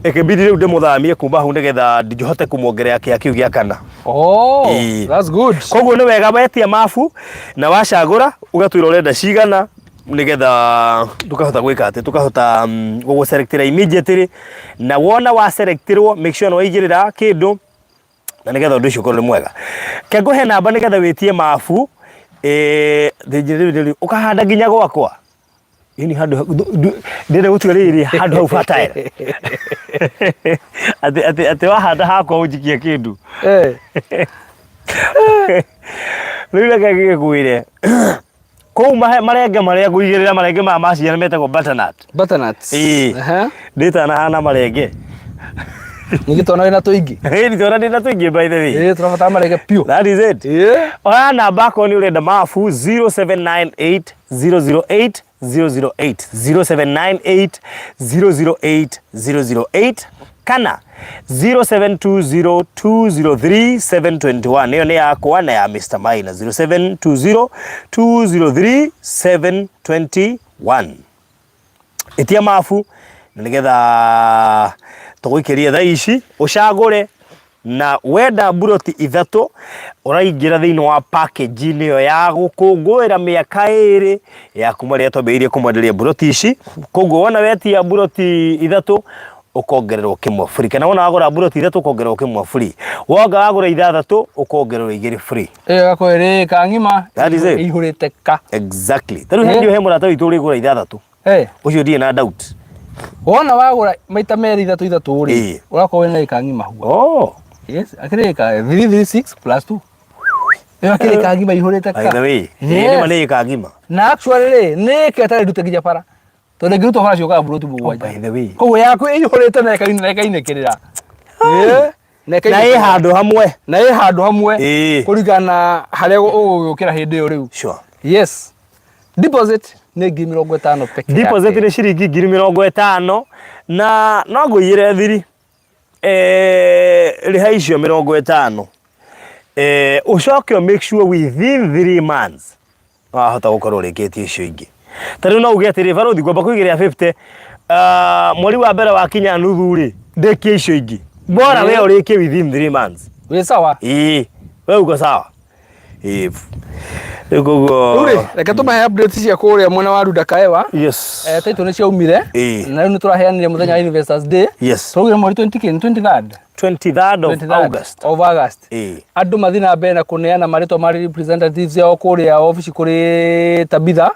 Ĩkĩmbidi rĩu ndĩmũthamie kuma hau nĩgetha ndihote kũmwongerera kĩa kĩu gĩa kana. Oh, that's good. Koguo nĩ wega wetia mabu na wacagũra ũgatwĩra ũrenda cigana, nĩgetha tukahota gwĩka atĩ tukahota gũgũselectĩra immediately. Na wona wa selectĩrwo, make sure nĩ waigĩrĩra kĩndũ na nĩgetha ũndũ ũcio ũkorwo nĩ mwega. Ke ngũhe namba nĩgetha wĩtie mabu. Rĩu ũkahanda nginya gwakwa ini handũ ndĩrenda gũtua rĩrĩ handũ hau fertile atĩ wahanda hakwa ũnjikie kĩndũ. Rĩu reke ngĩkwĩre, kũu marenge marĩa ngũigĩrĩra, marenge maya ma ciana metagwo butternut. Butternuts. Ĩĩ. Ndĩtanahana marenge. Ningĩ twana wĩna tũingĩ. Ĩĩ, twana ndĩna tũingĩ, by the way. Ĩĩ, tũrabatara marenge piũ. That is it. Oya namba akorwo nĩ ũrenda mabu, 0798 008 008, 0798 008 008 kana 0720 203 721. Ĩyo nĩ yakwa na ya Mr. Maina, 0720 203 721. Ĩtia mabu na nĩgetha tũgũikĩrie thaa ici ũcagũre, na wenda mburoti ithatũ ũraingĩra thĩinĩ wa package-inĩ ĩyo ya gũkũngũĩra mĩaka 2 ya kuma rĩrĩa twambĩrĩirie kũmwenderia mburoti ici. Koguo wona wetia mburoti ithatũ ũkongererwo kĩmwe free, kana wona wagũra mburoti ithatũ ũkongererwo kĩmwe free, wonga wagũra ithathatũ ũkongererwo igĩrĩ free. Ĩyo ĩgakorwo ĩrĩ ĩka ng'ima. That is it. Ĩihũrĩte ka. Exactly. Ta rĩu he mũrata witũ ũrĩgũra ithathatũ. Ũcio ndirĩ na doubt. Wona wagũra maita merĩ ithatũ ithatũ rĩ, ũgakorwo wĩna ĩka ng'ima hua. Yes, akĩrĩ ĩka 3 3 6 plus 2. Ĩyo akĩrĩ ĩka ng'ima ihũrĩte By the ka. way, nĩ ma nĩ ĩka ng'ima. Na actually rĩ, nĩ ĩka ĩtarĩ ndute nginya bara. Tondũ ĩngĩrutwo bara ciũkaga mburoti mũgwanja. By the way. Koguo yaku ĩihũrĩte na ĩkainĩkĩrĩra. Na Na ĩ ĩkainĩkĩrĩra. handũ hamwe. Na ĩ handũ hamwe. Kũringana na harĩa ũgũgĩũkĩra hĩndĩ ĩyo rĩu. Yes. Deposit nĩ 50,000 peke yake. Deposit nĩ ciringi 50,000, na no ngũiyĩre thiri, rĩha icio 50, ũcoke ũ make sure within 3 months wahota gũkorwo ũrĩkĩtie icio ingĩ. Ta rĩu no uge atĩrĩ, barũthi, ngwamba kũigĩrĩra 50, mweri wa mbere wakinya nuthu rĩ, ndĩkie icio ingĩ. Bora we ũrĩkie within 3 months. Wĩ sawa. Ĩĩ, we uko sawa. Ĩĩ, rĩu koguo Rĩu rĩ, reke tũmahe updates cia kũrĩa mwena wa Runda Kaewa. Title nĩ ciaumire. Na rĩu nĩ tũraheanire mũthenya wa Investors Day. Tũraugire mweri 20 kĩ, 23rd. 23rd of 23rd August. Of August. Andũ mathiĩ na mbere na kũneana marĩtwa ma representatives yao kũrĩa obici kũrĩ Tabitha,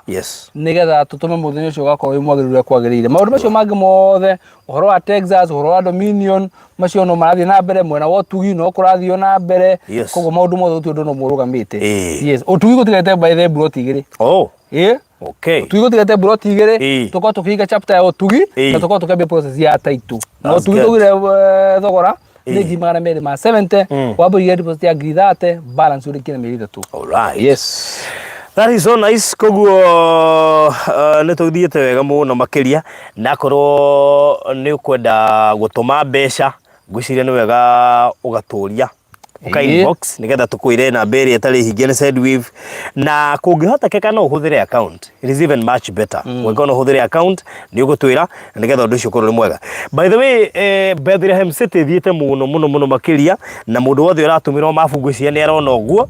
nĩgetha tũtũme mũthenya ũcio ũgakorwo wĩ mwagĩrĩru ũrĩa kwagĩrĩire. Maũndũ macio mangĩ mothe, ũhoro wa Texas, ũhoro wa Dominion, macio no marathiĩ na mbere. Mwena wa ũtugi no kũrathiĩ na mbere. Koguo maũndũ mothe gũtirĩ ũndũ no mũrũgamĩte. Yes, ũtugi gũtigarĩte by the mburoti igĩrĩ. Ũtugi gũtigarĩte mburoti igĩrĩ. Tũkorwo tũkĩhinga chapter ya ũtugi na tũkorwo tũkĩambia process ya title. Na That's ũtugi good. tũgire thogora nĩ 270,000. Wamba ũige deposit ya 30,000, balance ũrĩkie na mĩeri 3. Alright. Yes. That is so nice. Koguo nĩ tũthiĩte wega mũno makĩria, na akorwo nĩ ũkwenda gũtũma mbeca, ngwĩciria nĩ wega ũgatũria ũka inbox nĩgetha tũkwĩre namba ĩrĩa ĩtarĩ hinge nĩ Sendwave, na kũngĩhotekeka no ũhũthĩre account, it is even much better. Ũngĩkorwo no ũhũthĩre account nĩ ũgũtwĩra na nĩgetha ũndũ ũcio ũkorwo ũrĩ mwega. By the way, Bethlehem City ĩthiĩte mũno mũno mũno makĩria, na mũndũ wothe ũratũmĩrwo mabu ngwĩciria nĩ arona ũguo.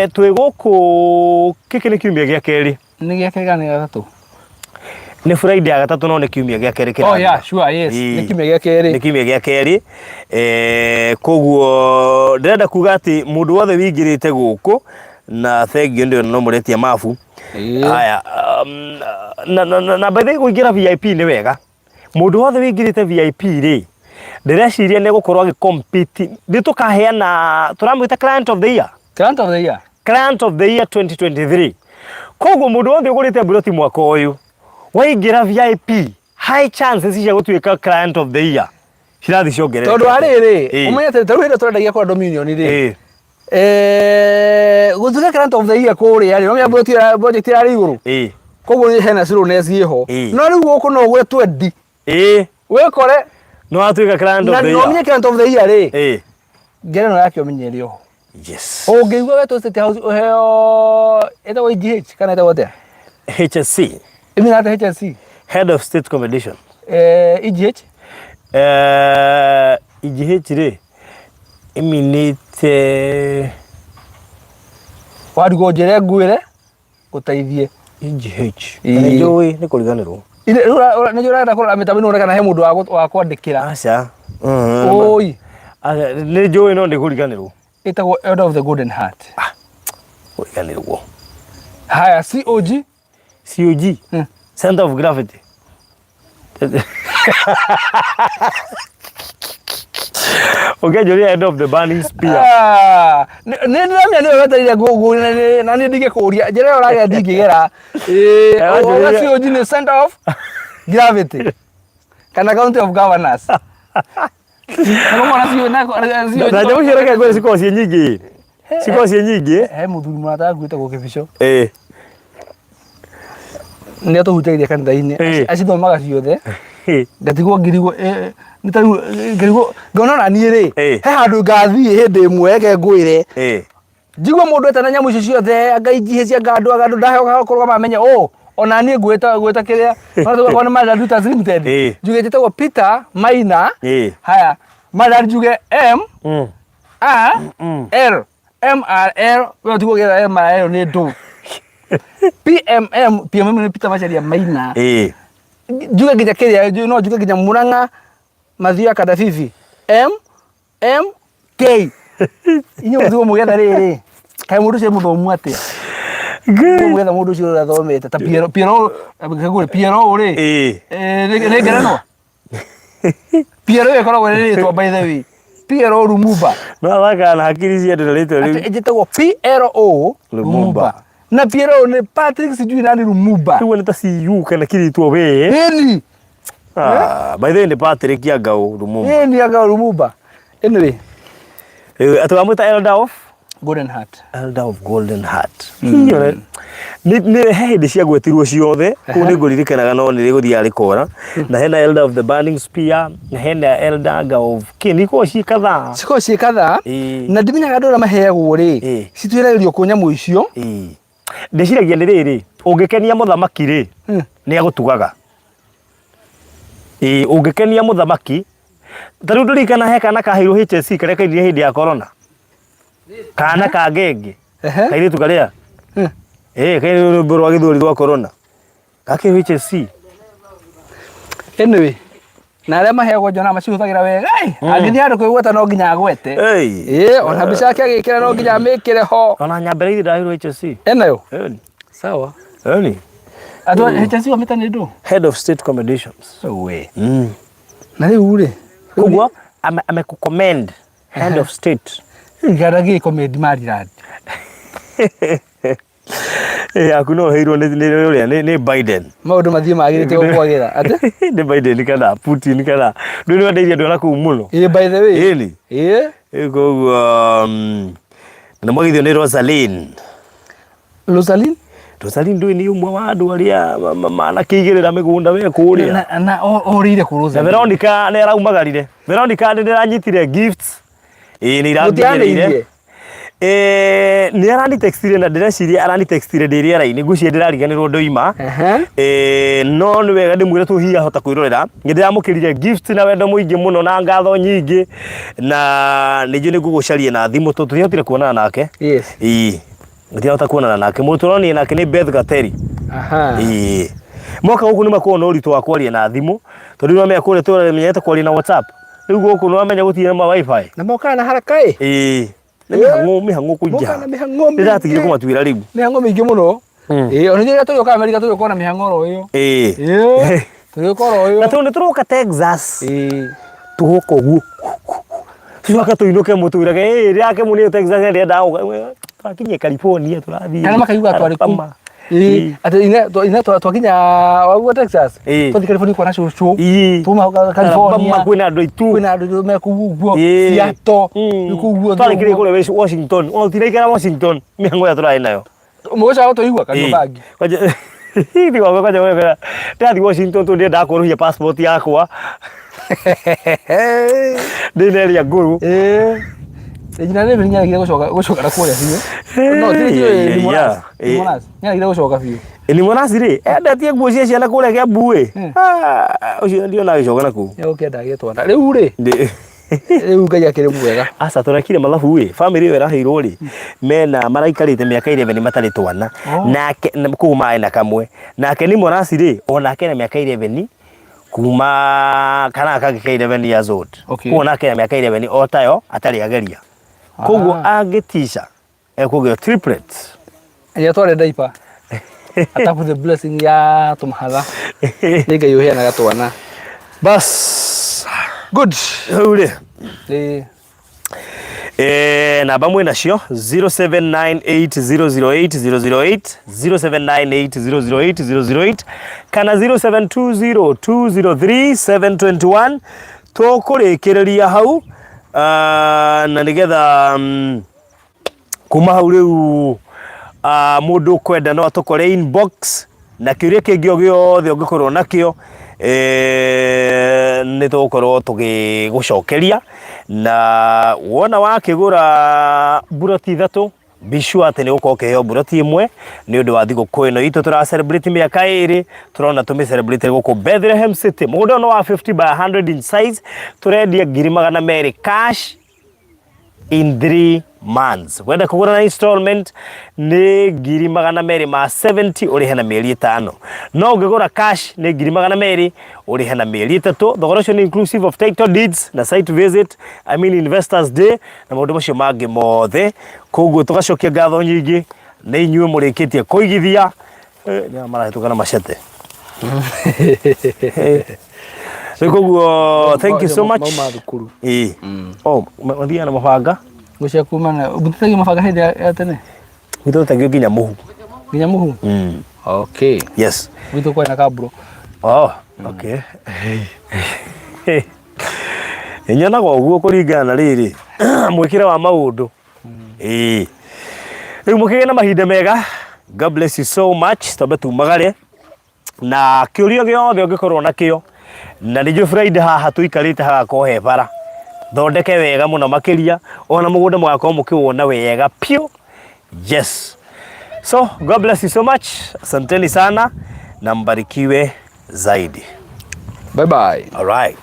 Twĩ gũkũ, gĩkĩ nĩ kiumia gĩa kerĩ. Nĩ gĩa kerĩ kana nĩ gĩa gatatũ? Nĩ Friday ya gatatũ, no nĩ kiumia gĩa kerĩ Oh yeah, sure, yes. Nĩ kiumia gĩa kerĩ. Nĩ kiumia gĩa kerĩ. Koguo ndĩrenda kuga atĩ mũndũ wothe wĩingĩrĩte gũkũ na thengio, ndĩrona no mũretia mabu. Haya, na by the way, kũingĩra VIP nĩ wega. Mũndũ wothe wĩingĩrĩte VIP rĩ, Ndĩreciria nĩ gũkorwo agĩ compete nĩ tũkaheana tũramwĩta client of the year. Client of the year. Client of the year 2023. Koguo mũndũ wothe ũgũrĩte mburoti mwaka ũyũ waingĩra VIP high chances cia gũtuĩka client of the year cirathi ciongerereka. Tondũ wa rĩrĩ, Ĩĩ. ũmenye atĩ ta rĩu hĩndĩ ĩrĩa tũrendagia kwa Dominion rĩ, Ĩĩ. Gũtuĩka client of the year kũrĩa rĩ, no menya project ĩrarĩ igũrũ. Koguo hena slowness ĩho. No rĩu gũkũ no ũgũre twendi. Wĩkore No watuĩka client of na the no year. ũmenye client of the year rĩ, ngerenwa yake ũmenye ĩrĩ oho. Ũngĩigua wetwo State House ũheo ĩtagwo EGH kana ĩtagwo atĩa? HSC. Ĩmina atĩa HSC? Head of State Commendation. EGH? EGH rĩ ĩminĩte Warigwo njĩre ngwĩre ngũteithie. EGH. Ĩĩ. Nĩ njũĩ nĩ kũriganĩrwo. Rĩu nĩ ũrenda kũrora mĩtambo ĩno kana he mũndũ wa kwandĩkĩra. Aca. Oi. Aca nĩ njũĩ no nĩ kũriganĩrwo. Ĩtagwo Elder of the Golden Heart. Kũriganĩrwo. Haya, COG. COG. Center of Gravity. Ũkĩnjũria end of the burning spear. Ah, nĩ ndĩramenya nĩwe wetereire ngũngũ na nĩ ndingĩkũria njĩra ĩyo ũragera ndingĩgera. Eh, wanjũria- COG nĩ center of gravity kana county of governors. Na nyamũ icio reke ngwĩre cikoragwo ciĩ nyingĩ. Cikoragwo ciĩ nyingĩ. He mũthuri mũrata waku wĩtagwo Kĩbico. Nĩ atũhutagĩria kanitha-inĩ. Acithomaga ciothe. Ngatigwo ngirigwo nĩ ta rĩu ngirigwo ngona ona niĩ rĩ, he handũ ngathiĩ hĩndĩ ĩmwe reke ngwĩre. Njigue mũndũ etana nyamũ icio ciothe anga injihĩ cia anga andũ anga andũ ndahe kũrũgama menye ũ ona niĩ ngwĩta ngwĩta kĩrĩa ona tũgakorwo nĩ Maridad Realtors Limited. Njuge njĩtagwo Peter Maina. Haya Maridad njuge M A L M R L we ũtigwo ũgĩetha M R L nĩ ndũ. P M M P M M nĩ Peter Macharia Maina. Njuge nginya kĩrĩa no njuge nginya Murang'a Mathioya Kadabibi M M K inyuĩ mũtigwo mũgĩetha rĩrĩ kaĩ mũndũ ũcio mũthomu atĩa mũgĩetha mũndũ ũcio ũrĩa athomete ta Piero Piero kagũre Piero rĩ nĩ ngerenwa Piero ĩyo ĩkoragwo ĩrĩ rĩtwa by the way Piero Lumumba. No athakaga na hakiri cia andũ na rĩtwa rĩu. Njĩtagwo PLO Lumumba. Na PLO nĩ Patrick sijui nani Lumumba. Rĩu nĩ ta CU kana kĩrĩtwo we. Ĩni. Ah, by the way nĩ Patrick Angau Lumumba. Ĩni Angau Lumumba. Anyway. Atĩ wamwĩta Elder of Golden Heart. Elder of Golden Heart. Nĩ he hĩndĩ ciagwetirwo ciothe kũu nĩ ngũririkanaga no nĩ rĩgũthiaga rĩkora na hena Elder of the Burning Spear na hena Elder anga of kĩ nĩ ikoragwo ciĩ kadhaa. Cikoragwo ciĩ kadhaa na ndimenyaga andũ arĩa maheagwo rĩ cituĩragĩrio kũ nyamũ icio. Ndĩciragia nĩ rĩrĩ ũngĩkenia mũthamaki rĩ nĩ agũtugaga. Ĩĩ ũngĩkenia mũthamaki ta rĩu ndũririkana he kana kaheirwo HSC karĩa kainire hĩndĩ ya corona. Kana ka ngenge kairĩtu karĩa kairĩtu rwĩmbo rwa gĩthweri rwa corona gakĩ HSC. Anyway, na arĩa maheagwo njonaga macihũthagĩra wega ĩ angĩthiĩ handũ kwĩgweta no nginya agwete. Ĩ ona mbica yake agĩkĩra no nginya amĩkĩre ho. Ona nyambĩrĩirie ndaheirwo HSC. Enayo? Sawa. Ĩni. Andũ HSC wamĩta nĩ ndũ? Head of State Commendations. We. Na rĩu rĩ. Koguo amekucommend Head of State. Ngara gĩ commend Maryland. Yaku no ũheirwo nĩ ũrĩa nĩ Biden. Maũndũ mathiĩ magĩrĩte gũkwagĩra. Atĩ? Nĩ Biden kana Putin kana ndũĩ nĩ wendeirie andũ kũu mũno. Ĩĩ by the way. Ĩni. Ĩĩ. Koguo na mwagithio nĩ Rosaline. Rosaline? Rosaline ndũĩ nĩ ũmwe wa andũ arĩa manakĩigĩrĩra mĩgũnda we kũrĩa. Na orĩire kũ Rosaline? Na Veronica nĩ araumagarire. Veronica nĩ ndĩranyitire gifts. Ĩĩ nĩ iranginyĩrĩire. Nĩ aranitextire na ndĩreciria aranitextire ndĩ rĩera-inĩ ngwĩciria ndĩrariganĩrwo ndoima. No nĩ wega ndĩmwĩre tu hihi ahota kwĩrorera. Nĩ ndĩramũkĩrire gift na wendo mũingĩ mũno na ngatho nyingĩ na nĩ njũĩ nĩ ngũgũcaria na thimũ tondũ tũtiahotire kuonana nake. Yes. Ĩĩ. Tũtiahota kuonana nake. Mũndũ tũronire nake nĩ Beth Gateri. Ĩĩ. Moka gũkũ nĩ makoragwo na ũritũ wa kwaria na thimũ tondũ nĩ wamenya kũrĩa tũramenyete kwaria na WhatsApp. Rĩu gũkũ nĩ wamenya gũtirĩ ma wifi. Na mokaga na haraka ĩ. Ĩĩ. Nĩ mĩhang'o mĩhang'o kũingĩha. Mokaga na mĩhang'o mĩingĩ. Nĩndĩratigire kũmatuĩra rĩu. Mĩhang'o mĩingĩ mũno. Ĩĩ ona ithuĩ rĩrĩa tũrĩũka Amerika tũrĩũka na mĩhang'o oro ĩyo. Ĩĩ. Ĩĩ. Tũrĩũka oro ĩyo. Na tondũ nĩ tũroka Texas. Ĩĩ. Tũgoka ũguo. Tũcoke tũinũke mũtwĩrage, "Ĩ, rĩrĩa akĩmũnĩte Texas nĩendaga gũka." Tũrakinyia California, tũrathiĩ. Kana makaiga twarĩ kũ? Alabama. Ĩĩ, atĩ ine ine twakinya waguo Texas. Ĩĩ. Twathiĩ California kuona cũcũ. Ĩĩ. Tuma California. Alabama kwĩna andũ aitũ. Kwĩna andũ me kũu ũguo. Ĩĩ. Seattle. Nĩ kũu guothe. Twarĩkĩrĩria kũrĩa Washington. Ona tũtiraikara Washington. Mĩhang'o ĩrĩa tũrarĩ nayo. Mũgũca gũtũigua kanyua bangi. Kwanja tiga kwanja wewe ndathi Washington tu ndiendaga kũrũhia passport yakwa ndĩ na ĩrĩa ngũrũ. Ĩĩ. Nyina nĩ nĩaregire gũcoka gũcoka na kũrĩa biũ. No ti ti ni Monas. Ni Monas. Nĩaregire gũcoka biũ. Ni Monas rĩ endetie nguo cia ciana kũrĩa Kiambu ĩ. Ũcio ndiona agĩcoka na kũu. Nĩegũkĩenda agĩe twana. Rĩu rĩ rĩu Ngai akĩrĩ mwega. Aca tũrekire mathabu ĩ family ĩyo ĩraheirwo rĩ mena maraikarĩte mĩaka 11 matarĩ twana nake kũu maĩ na kamwe nake ni Morasi rĩ onake na mĩaka 11 kuma kana kangĩ ka 11 years old Okay. koguo nake na mĩaka 11 o tayo atarĩ ageria koguo angĩtica ekũgĩa triplets. Ĩrĩa tware diaper. Atapu the blessing ya tũmahatha. Nĩ Ngai ũheanaga twana. Bas. Good. Rĩu rĩ Ĩĩ. Eh, namba mwĩ nacio 0798008008 0798008008 kana 0720203721 tũkũrĩkĩrĩria hau ah, na nĩgetha kuma hau rĩu ah, mũndũ ũkwenda no atũkore inbox na kĩũria kĩngĩ o gĩothe ũngĩkorwo nakĩo eh, nĩ tũgũkorwo tũgĩgũcokeria na wona wakĩgũra mburoti ithatũ be sure atĩ nĩ ũgũkorwo ũkĩheo mburoti ĩmwe nĩ ũndũ wa thigũkũ ĩno itũ tũra celebrate mĩaka ĩrĩ tũrona tũmĩ celebrate gũkũ Bethlehem City mũgũnda ũyũ nĩ wa 50 by 100 in size tũrendia 200,000 cash in 3 months wenda kũgũra na installment nĩ 270,000 ũrĩhe na mĩeri ĩtano no ũngĩgũra cash nĩ 200,000 ũrĩhe na mĩeri ĩtatũ thogora ũcio nĩ inclusive of title deeds na site visit I mean investors day na maũndũ macio mangĩ mothe koguo tũgacokia ngatho nyingĩ nĩ inyuĩ mũrĩkĩtie kũigithia Eh, nĩ aya marahĩtũka na macete rĩu koguo thank you so much Mauma thukuru. ĩĩ oh mathiaga na mabanga Ngũcia kuma na mũtitagio mabanga hĩndĩ ya tene. gwitũ tũtagio nginya mũhu Nginya mũhu. Okay. yes Gwitũ kwarĩ na kamburo. oh okay nyonaga ũguo kũringana na rĩrĩ mwĩkĩre wa maũndũ ĩĩ rĩu mũkĩgĩe na mahinda mega god bless you so much twambe tumagare na kĩũria gĩothe ũngĩkorwo nakĩo na nĩ njũĩ Friday haha tũikarĩte hagakorwo he bara thondeke wega mũno makĩria ona mũgũnda mũgakorwo mũkĩwona wega piũ yes so god bless you so much asanteni sana na mbarikiwe zaidi Bye bye. all right.